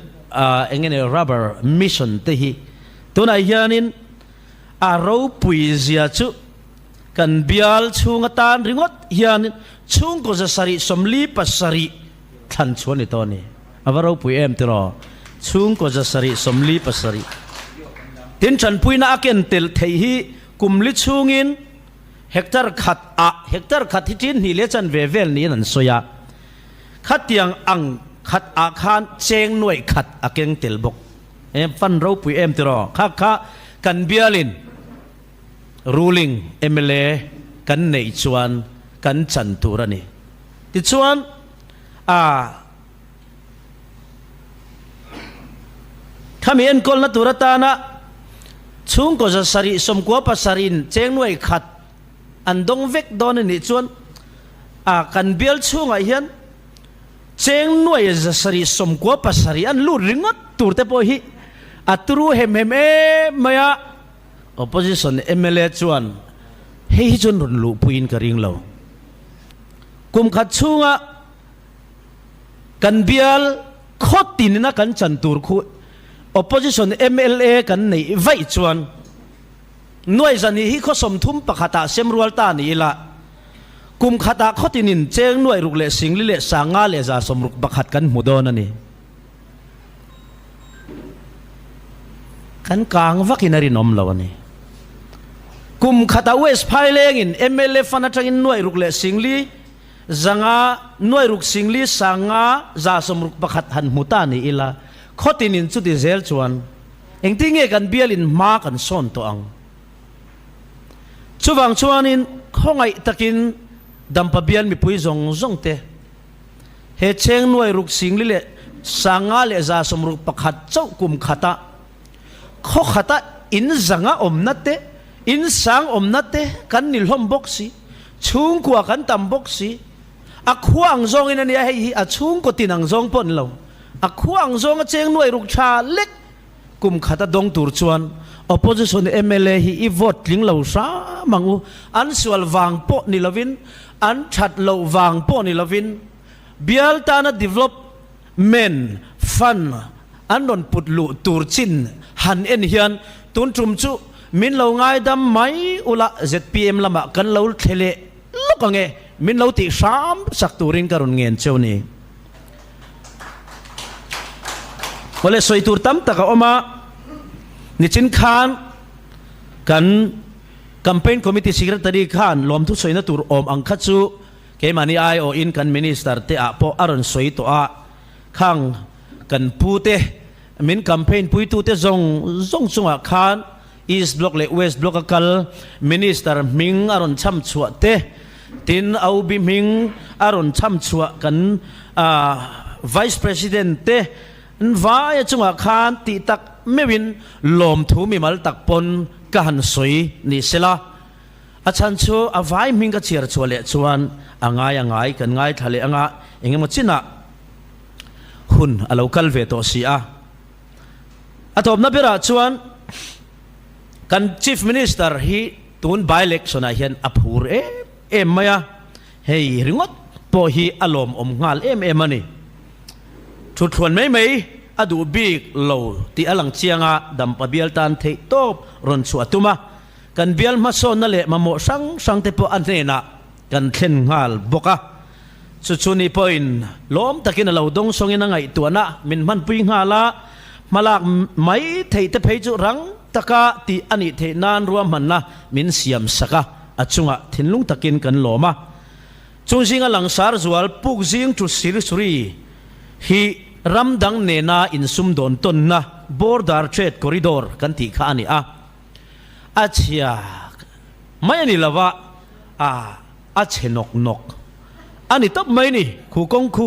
eng nge rubber mission te hi tunah hianin a ropui zia chu kan bial chhung atan ringawt hian chhungkaw 747 Thlan chhuah ni tawh a ni. A va ropui em tiraw? Chhungkaw 747. Tin tanpuina a ken tel theih hi kum li chhungin hectare khat ah hectare khat hi tin hnih leh chanve vel niin an sawi a. Khatiang ang khat ah khan cheng nuaih khat a keng tel bawk. E fan ropui em tiraw? Kha kha kan bialin ruling mla kan neih chuan kan chan tur a ni. Tichuan, a khami enkawlna tur atana chhungkaw 797 in cheng nuai khat an dawng vek dawn a nih chuan a kan bial chhungah hian cheng nuai 797 an lut ringawt tur te pawh hi a turu hem hem em mai a. Opposition mla chuan hei hi chuan rawn luhpuiin ka ring lo. Kum khat chhunga kan bial khaw tinina kan chan tur khu opposition mla kan neih vaih chuan nuai zani hi khaw 31 ah sem rual ta ni ila kum khatah khaw tinin cheng nuai ruk leh singli leh sanga leh 61 kan hmu dawn a ni. Kan kang vakin a rinawm lo a ni. Kum khatah West Phailengin mla fund atangin nuaih ruk leh singli zanga nuaih ruk singli sanga 61 han hmu ta ni ila, khawtinin chuti zel chuan engtin nge kan bialin hma kan sawn tawh ang? Chuvang chuanin khawngaih takin Dampa bial mipui zawng zawng te, He cheng nuai ruk singli leh sanga leh 61 chauh kum khata khaw khata in zanga awmna te, in sang awmna te kan ni hlawm bawk si, chhungkua kan tam bawk si. A khua ang zawngin a nia hei hi a chhungkaw tin ang zawng pawh ni lo. A khua ang zawnga cheng nuai ruk tha lek kum khata dawng tur chuan opposition mla hi i vote tling lo hram ang u. An sual vang pawh ni lovin, an that loh vang pawh ni lovin bial tana development fund an rawn put luh tur chin han en hian tun tum chu min lo ngaidam mai ula zpm lamah kan lo thle leh lawk ang e, min lo tih hram sak turin ka rawn ngen cheu ni. Awle sawi tur tam tak a awm a, nichin khan kan Campaign Committee Secretary khan lawmthu sawina tur awm ang kha chu keimahni aiawhin kan Minister te ah pawh a rawn sawi tawh a, khang kan pu te min campaign puitu te zawng zawng chungah khan East Block leh West Block a kal Minister hming a rawn chham chhuah te, tin OB hming a rawn chham chhuah kan Vice President te an vaia chungah khan tih tak meuhin lawmthu mimal tak pawn ka han sawi ni sela, a chhan chu a vai hming ka chhiar chhuah leh chuan a ngai a ngai kan ngaithla leh anga eng emaw chinah hun a lo kal ve tawh si a. A tawpna berah chuan kan Chief Minister hi tun by-election ah hian a phur em em mai a, hei ringawt pawh hi a lawmawm nghal em em a ni. Thuthluan mai mai a duh bik lo tih a lang chiang a, Dampa bial tan theih tawp rawn chhuah a tum a. Kan bial hmasawnna leh mamawh hrang hrang te pawh a hnenah kan thlen nghal bawk a. Chu chu ni pawhin lawm takin a lo dawng sawngin a ngaihtuahna min hmanpui nghal a, hmalak mai theih te phei chu rang taka tih a nih theih nan ruahmanna min siam sak a, a chungah thinlung takin kan lawm a. Chung zinga langsar zual puk zing chu Sirisuri hi ram dang nena insumdawn tawnna Border Trade Corridor kan tih kha a ni a. A chhia mai a ni lo a, a a chhe nawk nawk a ni tawp mai ni. Khu kawng khu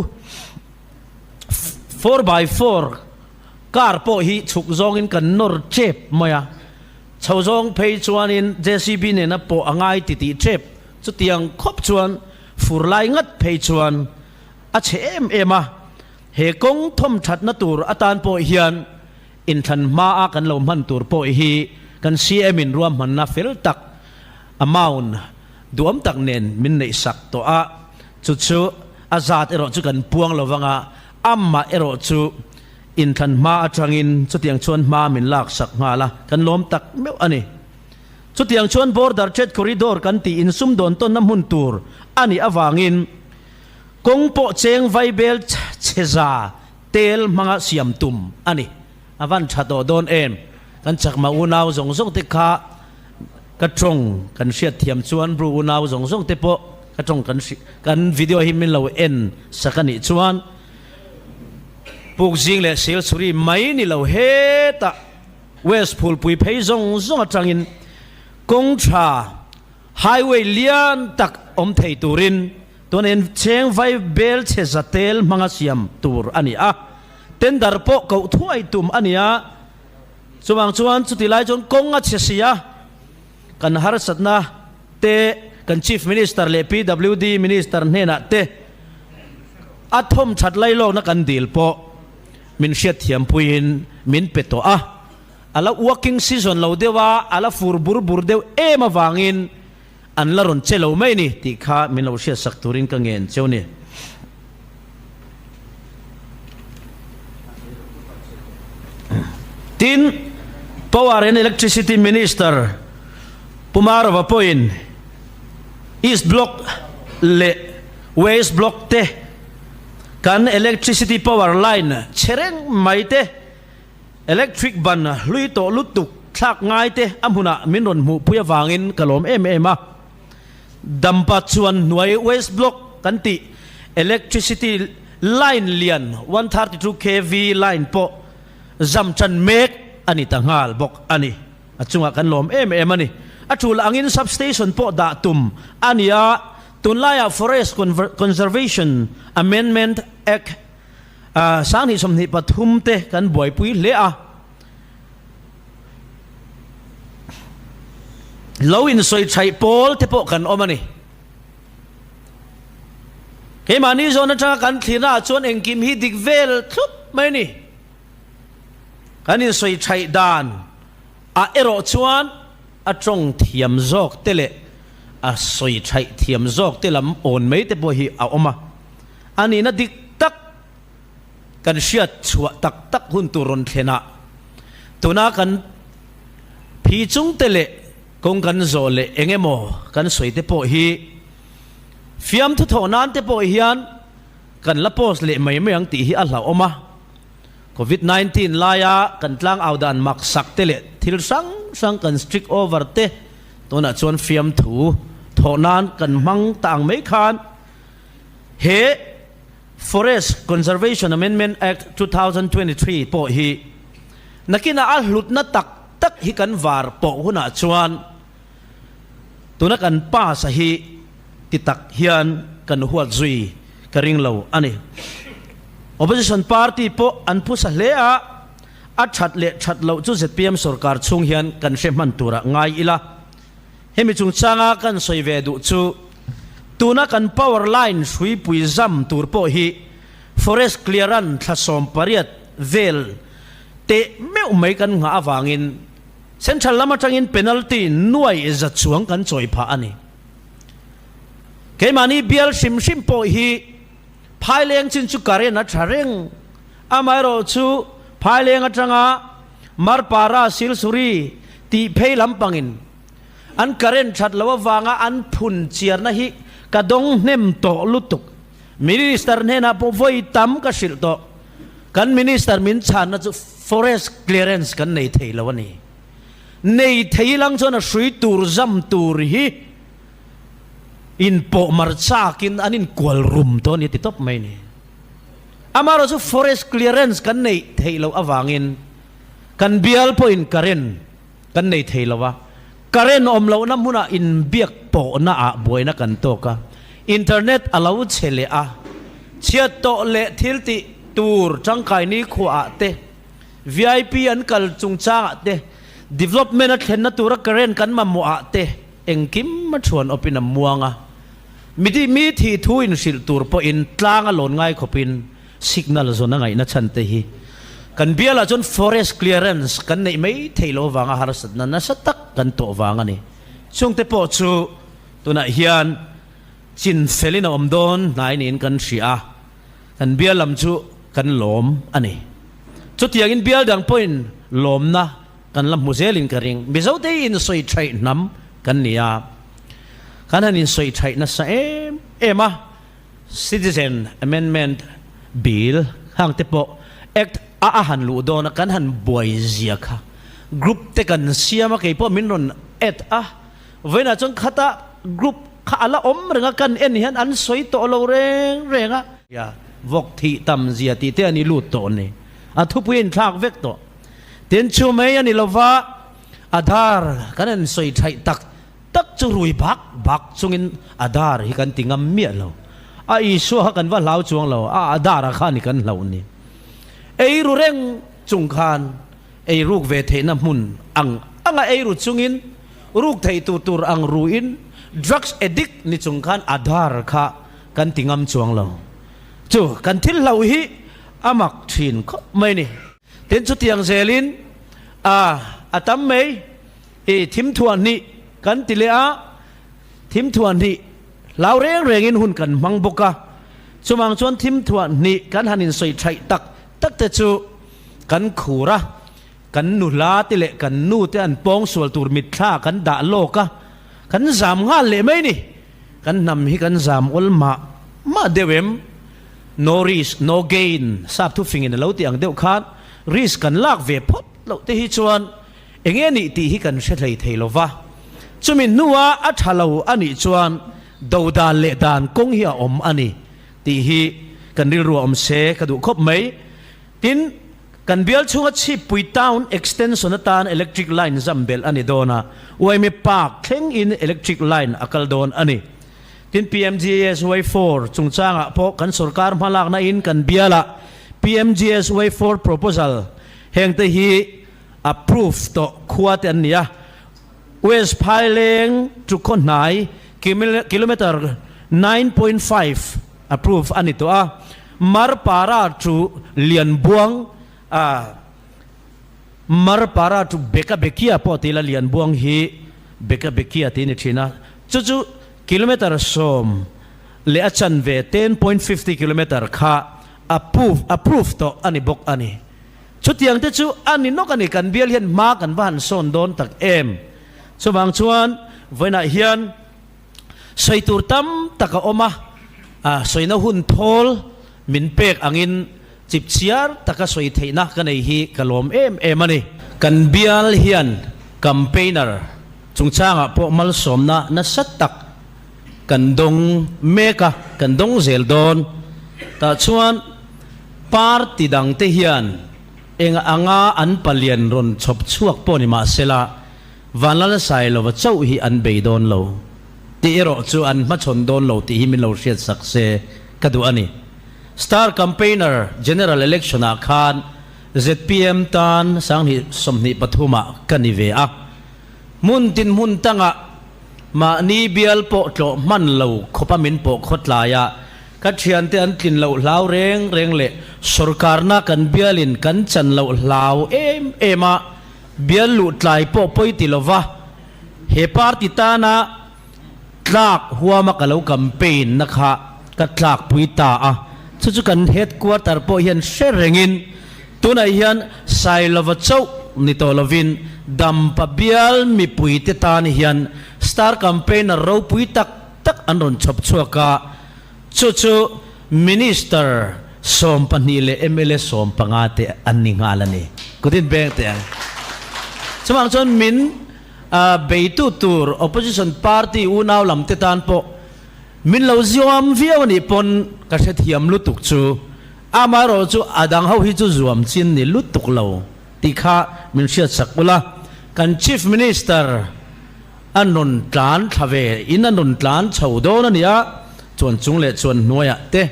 4x4 car pawh hi chhuk zawngin kan nawr tep mai a, chho zawng phei chuanin JCB nena pawh a ngai titih tep. Chutiang khawp chuan fur lai ngat phei chuan a chhe em em a, he kawng thawm thatna tur atan pawh hian inthlan hmaa kan lo hman tur pawh hi kan CM in ruahmanna fel tak amount duam tak nen min neih sak tawh a, chu chu a zat erawh chu kan puang lo vang a, amah erawh chu inthlan hma atangin chutiang chuan hma min lak sak nghal a, kan lawm tak meuh a ni. Chutiang chuan Border Trade Corridor kan tih insumdawn tawnna hmun tur a nih avangin kawng pawh cheng vaibel chheza tel hmanga siam tum a ni. A van tha tawh dawn em? Kan chakma unau zawng zawng te kha ka tawng kan hriat thiam chuan Bru unau zawng zawng te pawh ka tawng kan kan video hi min lo en sak a nih chuan Pukzing leh Silchuri mai ni lo hetah West Phulpui phei zawng zawng atangin kawng tha, highway, lian tak awm thei turin tuna in cheng vai bel chhe za tel hmanga siam tur a ni a, tender pawh koh thuai tum a ni a, chuvang chuan chuti lai chuan kawng a chhe si a, kan harsatna te kan Chief Minister leh PWD Minister hnenah te a thawm that lailawkna kan dil pawh Min hriatthiampuiin min pe tawh a, a la working season lo deuh a, a la fur bur bur deuh em avangin an la rawn che lo mai ni tih kha min lo hriatsak turin ka ngen cheu ni. Tin, Power and Electricity Minister Pu Marova pawhin East Block leh West Block te Kan electricity power line chhe reng mai te, electric ban hlui tawh lutuk thlak ngai te a hmunah min rawn hmuhpui avangin ka lawm em em a. Dampa chuan hnuai waste block kan tih electricity line lian 132 kv line pawh zam tan mek a ni ta nghal bawk a ni. A chungah kan lawm em em a ni. A tul angin substation pawh dah tum a ni a. Tunlaiah Forest Conservation Amendment Act 2023 te kan buaipui hle a. Lo insawi chhaih pawl te pawh kan awm a ni. Keimahni zawn atanga kan thlirnaah chuan engkim hi dik vel thlup mai a ni. Kan insawi chhaih dan ah erawh chuan a tawng thiam zawk te leh a sawi thaih thiam zawk te lam awn mai te pawh hi a awm a, a nihna dik tak kan hriat chhuah tak tak hun tur rawn thlen ah tuna kan phi chung te leh kawng kan zawh leh eng emaw kan sawi te pawh hi fiamthu thawh nan te pawh hian kan la post leh mai mai ang tih hi a hlauhawm a. Covid 19 laia kan tlang au dan mak sak te leh thil hrang hrang kan strict over te tunah chuan fiamthu thawh nan kan hmang ta ang mai khan he Forest Conservation Amendment Act 2023 pawh hi nakinah a hlutna tak tak hi kan var pawh hunah chuan tuna kan pass a hi ti tak hian kan huat zui ka ring lo a ni. Opposition party pawh an phusa hle a, a that leh that loh chu zpm sorkar chhung hian kan hre hman turah ngai ila. Hemi chungchanga kan sawi ve duh chu tuna kan power line hruipui zam tur pawh hi forest clearance thla 18 vel teh meuh mai kan nghah avangin central lam atangin penalty nuai za chuang kan chawi phah a ni. Keimahni bial hrim hrim pawh hi Phaileng chin chu current a tha reng. Amaherawh chu Phaileng atanga Marpara Silsuri tih phei lampangin An current that loh avanga an phun chiarna hi ka dawng hnem tawh lutuk. Minister hnenah pawh vawi tam ka hrilh tawh. Kan Minister min chhanna chu forest clearance kan nei thei lo a ni. Nei thei lang chuan a hrui tur zam tur hi inpawh mar chakin an inkual rum tawh a ni a ti tawp mai a ni. Amaherawh chu forest clearance kan neih theih loh avangin kan bial pawhin current kan nei thei lo a, current awm lohna hmunah inbiak pawhna ah buaina kan tawk a, internet a lo chhe leh a, chhiat tawh leh thil tih tur tangkai nikhua ah te, vip an kal chungchang ah te, development a thlenna tura current kan mamawh ah te engkim a thuan awpin a muang a, mi mi thih thu inhrilh tur pawhin tlang a lawn ngai khawpin Signal zawn a ngaihna chhan te hi kan bialah chuan forest clearance kan neih mai theih loh avanga harsatna nasa tak kan tawh vang a ni. Chungte pawh chu tunah hian chin felin a awm dawn hnai niin kan hria a, kan bial lam chu kan lawm a ni. Chutiangin bial dang pawhin lawmna kan la hmu zelin ka ring. Mizote hi insawi thaih hnam kan ni a, kan han insawi thaih nasa em em a. Citizen Amendment Bill hang te pawh Act a a han luh dawn a kan han buai zia kha group te kan siam a kei pawh min rawn add a vawiinah chuan khata group kha a la awm reng a kan en hian an sawi tawh lo reng reng a. Vawk thih tam zia tih te a ni lut tawh ni a thupui a inthlak vek tawh tin chu mai a ni lova Aadhaar kan han sawi thaih tak Tak chu rui bak bak chungin a dar hi kan ti ngam miah lo. A Isua kha kan va hlau chuang lo, a a dar ah khan i kan hlauh ni. Ei ru reng chung khan ei ruk ve theihna hmun ang anga ei ru chungin ruk theih tur tur ang ruin drugs addict ni chung khan a dar kha kan ti ngam chuang lo. Chu kan thil hlauh hi a mak thin khawp mai ni. Tin chutiang zelin a a tam mai. I thimthuah hnih kan ti leh a, thimthuah hnih hlau reng rengin hun kan hmang bawk a, chuvang chuan thimthuah hnih kan han insawi thaih tak tak te chu kan khur a, kan nula te leh kan nu te an pawngsual tur mitthla kan dah lawk a, kan zam nghal leh mai ni. Kan hnam hi kan zam awl mah mah deuh em? No risk, no gain, sap thufingin a lo ti ang deuh khan risk kan lak ve phawt loh te hi chuan Enge nih tih hi kan hre hlei thei lo va, chumi hnua a tha lo a nih chuan do dan leh dan kawng hi a awm a ni tih hi kan rilru a awm se ka duh khawp mai. Tin, kan bial chhunga Chhippui Town Extension atan electric line zam belh a ni dawn a, Uaime Park thleng in electric line a kal dawn a ni. Tin, PMGSY 4 chungchangah pawh kan sorkar hmalakna in kan bialah PMGSY 4 proposal hengte hi Approve tawh khua te an ni a, West Phaileng to Khawhnai kilometre 9.5 approve a ni tawh a, Marpara to Lianbuang ah Marpara to Bekabekia pawh ti ila Lianbuang hi Bekabekia tih a ni thin a, chu chu kilometre 10 leh a chanve 10.50 kilometre kha approve approve tawh a ni bawk a ni. Chutiang te chu a ni nawk a ni, kan bial hian hma kan va han sawn dawn tak em. Chuvang chuan vawiinah hian sawi tur tam tak a awm a, sawina hun thawl min pek angin chipchiar taka sawi theihna ka nei hi ka lawm em em a ni. Kan bial hian campaigner chungchangah pawh malsawmna nasa tak kan dawng mek a, kan dawng zel dawn. Tah chuan party dangte hian eng anga an palian rawn chhawp chhuak pawh ni mah sela, Vanlalsailova chauh hi an bei dawn lo tih erawh chu an hmachhawn dawn lo tih hi min lo hriatsak se ka duh a ni. Star Campaigner General Election-ah khan zpm tan 2023 ah ka ni ve a, hmun tin hmun tangah Mahni bial pawh tlawh hman lo khawpa min pawh khawtlai a, ka thiante an tlin loh hlau reng reng leh sawrkarna kan bialin kan chan loh hlau em em a, bial luh tlai pawh pawi ti lova he party tana tlak huama ka lo campaign na kha ka tlakpui ta a, chu chu kan headquarter pawh hian hre rengin tunah hian Sailova chauh ni tawh lovin. Dampa bial mipuite tan hian star campaigner ropui tak tak an rawn chhawp chhuak a, chu chu Minister 12 leh mla 15 te an ni nghal a ni. Kutin beng teh ang. Chuvang chuan min beitu tur opposition party unau lam te tan pawh min lo zuam viau a nih pawn ka hrethiam lutuk chu amaherawh chu a dang ho hi chu zuam chin ni lutuk lo tih kha min hriatsak ula. Kan Chief Minister A nun tlan thla ve in a nun tlan chho dawn a ni a, chuan chung leh chuan hnuaiah te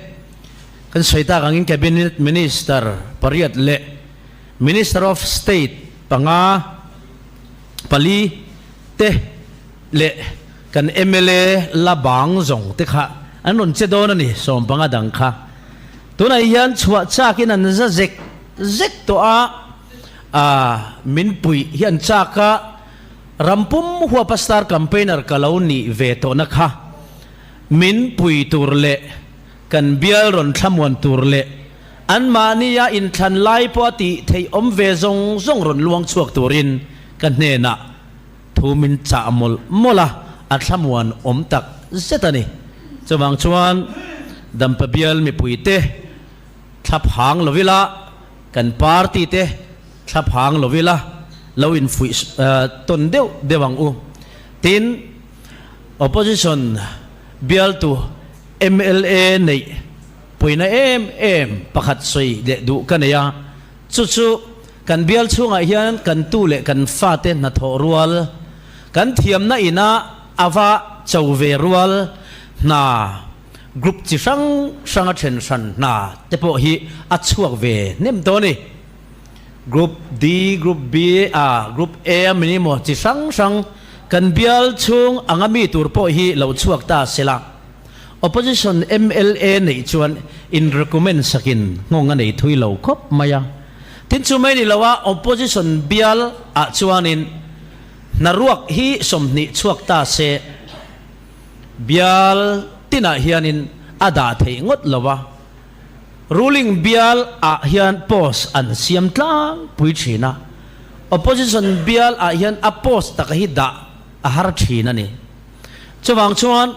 kan sawi tak angin Cabinet Minister pariat leh Minister of State panga, pali te leh kan mla la bang zawng te kha an rawn che dawn a ni, 15 dang kha tunah hian chhuah chakin an za zek zek tawh a, aa min puih hi an chak a. Rampum huapa star campaigner ka lo nih ve tawhna kha min pui tur leh kan bial rawn thlamuan tur leh anmahnia inthlan lai pawha tih theih awm ve zawng zawng rawn luang chhuak turin ka hnenah thu min chah mawlh mawlh a, a thlamuan awm tak zet a ni. Chuvang chuan Dampa bial mipuite thlaphang lo ila kan party te Thla phang lo ila, lo infuih tawn deuh deuh ang u. Tin, Opposition bialtu mla neih puina em em pakhat sawi leh duh ka nei a, chu chu kan bial chhungah hian kan tu leh kan fate hnathawh rual, kan thiamna ina a va cho ve rual hna group chi hrang hranga then hran hna te pawh hi a chhuak ve hnem dawn a ni. Group D, Group B, A, Group A a min emaw chi hrang hrang kan bial chhung anga mi tur pawh hi lo chhuak ta se la. Opposition mla neih chuan in recommend sakin nghawng a nei thui lo khawp mai a. Tin chu mai ni lo a opposition bial ah chuanin hnaruak hi 20 chhuak ta se bial tinah hianin a dah theih ngawt lo a. Ruling bial ah hian post an siam tlangpui thin a, opposition bial ah hian a post taka hi dah a har thin a ni. Chuvang chuan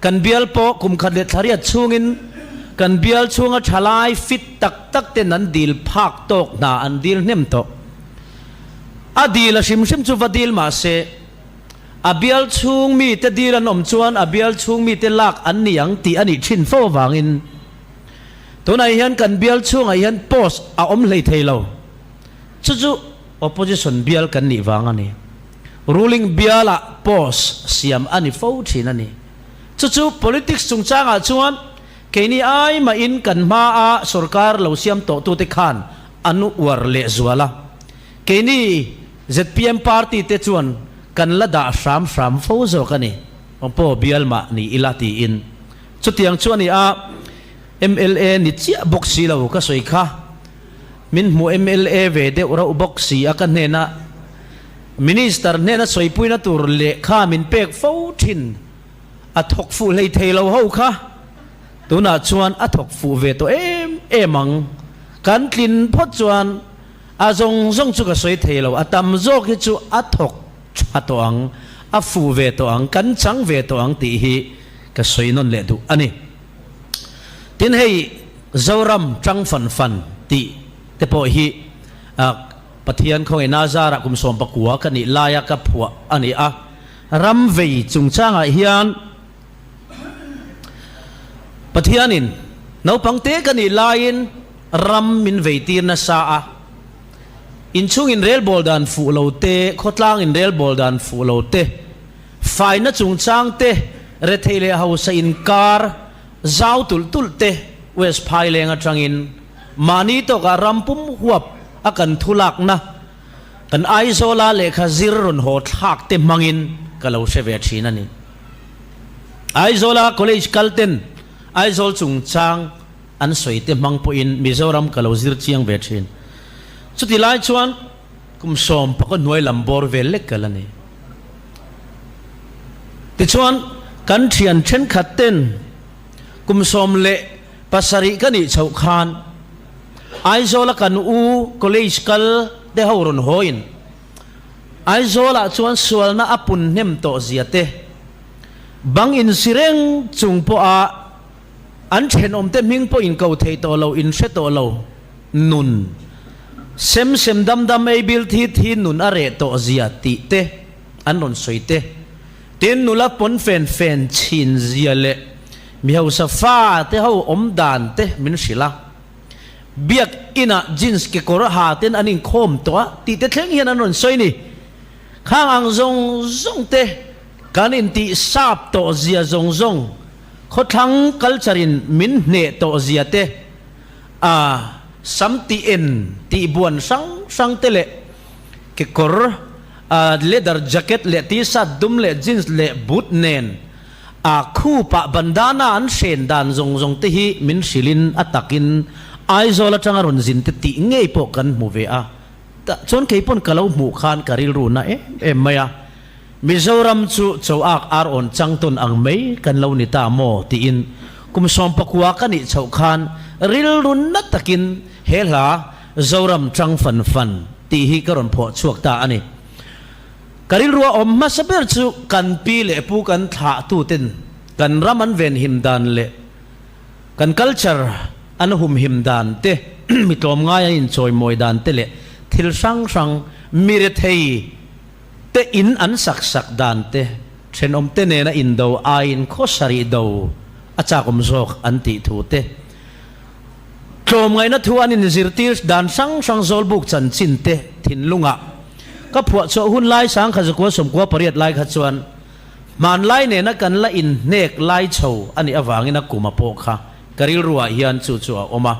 kan bial pawh kum khat leh thla riat chhungin kan bial chhunga thalai fit tak tak ten an dil phak tawk hna an dil hnem tawh. A dil a hrim hrim chu va dil mah se a bial chhung mite dil an awm chuan a bial chhung mite lak an ni ang tih a nih thin fo avangin Tunah hian kan bial chhungah hian post a awm hlei thei lo. Chu chu opposition bial kan nih vang a ni. Ruling bialah post siam a ni fo thin a ni. Chu chu politics chungchangah chuan keini ai mahin kan hmaa sorkar lo siam tawhtute khan an uar lehzual a. Keini zpm party te chuan kan la dah hram hram fo zawk a ni. Pawh bial mah ni ila tiin. Chutiang chu a ni a, mla ni chiah bawk si lo ka sawi kha. Min hmu mla ve deuh rauh bawk si a ka hnena Minister hnena sawipuina tur lehkha min pek fo thin a thawk fuh hlei thei lo ho kha tunah chuan a thawk fuh ve tawh em em ang. Kan tlin phawt chuan a zawng zawng chu ka sawi thei lo, a tam zawk hi chu a thawk tha tawh ang, a fuh ve tawh ang, kan chang ve tawh ang tih hi Ka sawi nawn leh duh a ni. Tin hei Zoram tang fan fan tih te pawh hi Pathian khawngaihna zarah kum 19 ka nih laia ka phuah a ni a. Ram vei chungchangah hian Pathianin naupang te ka nih laiin ram min vei tir nasa a. Inchhung inrelbawl dan fuh lo te, khawtlang inrelbawl dan fuh lo te, Faina chungchang te, rethei leh hausa inkar zau tulh tulh te West Phaileng atangin mahni tawkah ram pum huap a kan thu lakna kan Aizawla lehkha zir rawn haw thlak te hmangin ka lo hre ve thin a ni. Aizawla college kal ten Aizawl chungchang an sawi te hmang pawhin Mizoram ka lo zir chiang ve thin. Chuti lai chuan Kum 19 hnuai lam bawr vel lek kal a ni. Tichuan, kan thian thenkhat ten kum 17 ka nih chhoh khan Aizawla kan u college kal te ho rawn hawiin. Aizawlah chuan sualna a pun hnem tawh zia te, bang insi reng chung pawha an thenawmte hming pawh inko thei tawh lo, inhre tawh lo nun, sem sem dam dam ei bil thi thi nun a reh tawh zia tih te an rawn sawi te. Tin, nula pawn fen fen chhin zia leh mi hausa fa te ho awm dan te min hrilh a. Biak inah jeans kekawr ha ten an inkhawm tawh a tih te thleng hian an rawn sawi ni. Khang ang zawng zawng te kan intih sap tawh zia zawng zawng, khawthlang culture in min hneh tawh zia te, a sam tih en tih buan hrang hrang te leh kekawr, a leather jacket leh t-shirt dum leh jeans leh boot nen a khupah bandana an hren dan zawng zawng te hi min hrilhin a takin Aizawl atanga rawn zin te tih ngei pawh kan hmu ve a, tah chuan kei pawn ka lo hmuh khan ka rilru na em em mai a, Mizoram chu choak ar awn chang tawn ang mai kan lo ni ta maw tiin kum 19 ka nih chhoh khan rilru na takin he hla Zoram chang fan fan tih hi ka rawn phuah chhuak ta a ni. Ka rilrua awm hmasa ber chu kan pi leh pu kan thlahtuten kan ram an venhim dan leh kan culture an humhim dan te, mi tlawmngai an inchawimawi dan te leh thil hrang hrang mi rethei te in an sak sak dan te, thenawm te nena indo aiin khaw sarih do a chakawm zawk an tih thu te. Tlawmngaihna thu an inzirtir dan hrang hrang zawlbuk chanchin te thinlungah ka phuah chhuah hun lai 1998 lai kha chuan hmanlai nena kan la inhnek lai chho a nih avangin a kum a pawh kha ka rilruah hian chu chu a awm a.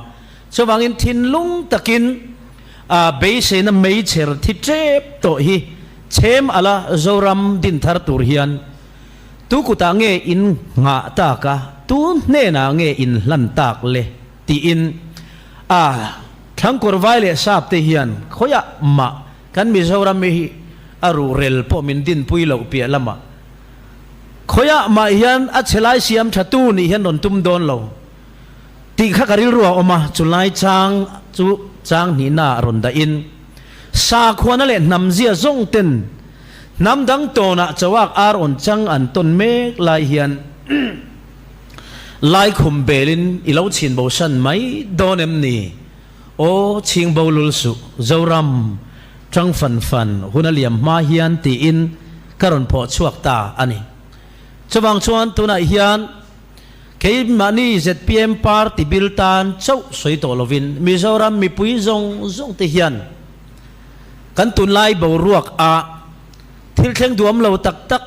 Chuvangin thinlung takin a beiseina meichher thi tep tawh hi chhem ala Zoram dinthar tur hian Tu kutah nge in nghah tak a, tu hnenah nge in hlan tak le? tiin a thlangkawr vai leh sap te hian khawiah mah kan Mizoram hi a ruhrel pawh min dinpui loh piah lamah khawiah mah hian a chhe lai siam tha tu nih hian rawn tum dawn lo tih kha ka rilru a awm a, chulai chang chu chang hnihna ah rawn dahin sakhuana leh hnamzia zawng ten Hnam dang tawnah chawak ar awn chang an tawn mek lai hian Laikhum belin i lo chhin bo san mai dawn em ni? Aw chhing bo lul suh, Zoram, tang fan fan hun a liam hma hian tiin ka rawn phawh chhuak ta a ni. Chuvang chuan tunah hian keimahni zpm party bil tan chauh sawi tawh lovin Mizoram mipui zawng zawng te hian Kan tunlai boruak a thil thleng duam lo tak tak,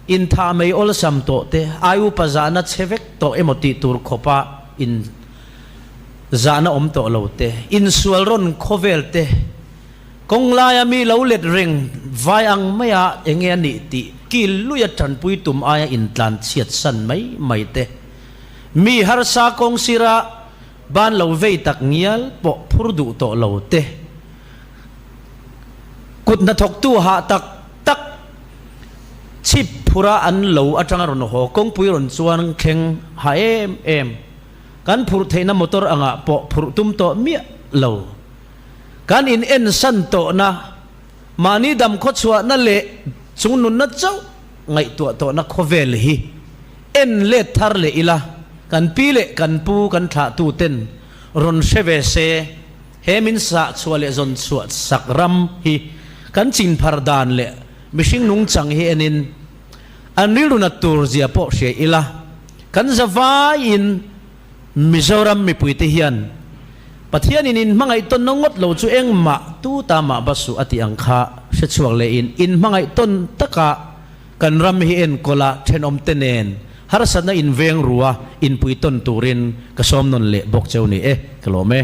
inthah mai awlsam tawh te, ai upa zahna chhe vek tawh emaw tih tur khawpa in zahna awm tawh lo te, insual rawn khawvel te, kawng laia mi lo let reng vai ang maia enge a nih tih kil luia tanpui tum aia intlan chhiat san mai mai te, mi harsa kawng sira Ban lo vei tak ngial pawh phur duh tawh lo te. Kut hnathawktu hah tak tak chhip phura an lo atanga rawn haw kawngpui rawn chuan thleng ha em em. Kan phurh theihna motor angah pawh phurh tum tawh miah lo. Kan in ensan tawhna, mahni dam khawchhuahna leh chungnunna chauh ngaihtuah tawhna khawvel hi en let thar leh ila, kan pi leh kan pu kan thlahtu ten rawn hre ve se, he min sah chhuah leh zawn chhuah sak ram hi kan chin phar dan leh mihring nungchang hi enin an rilru nat tur zia pawh hria ila, kan zavaiin Mizoram mipuite hian Pathianin in hmangaih tawnna ngawt lo chu engmah tu ta mah ba suh a tih ang kha hre chhuak lehin in hmangaih tawn taka kan ram hi enkawl a thenawmte nen harsatna in veng rua inpui tawn turin ka sawm nawn leh bawk cheu ni e, ka lawm e.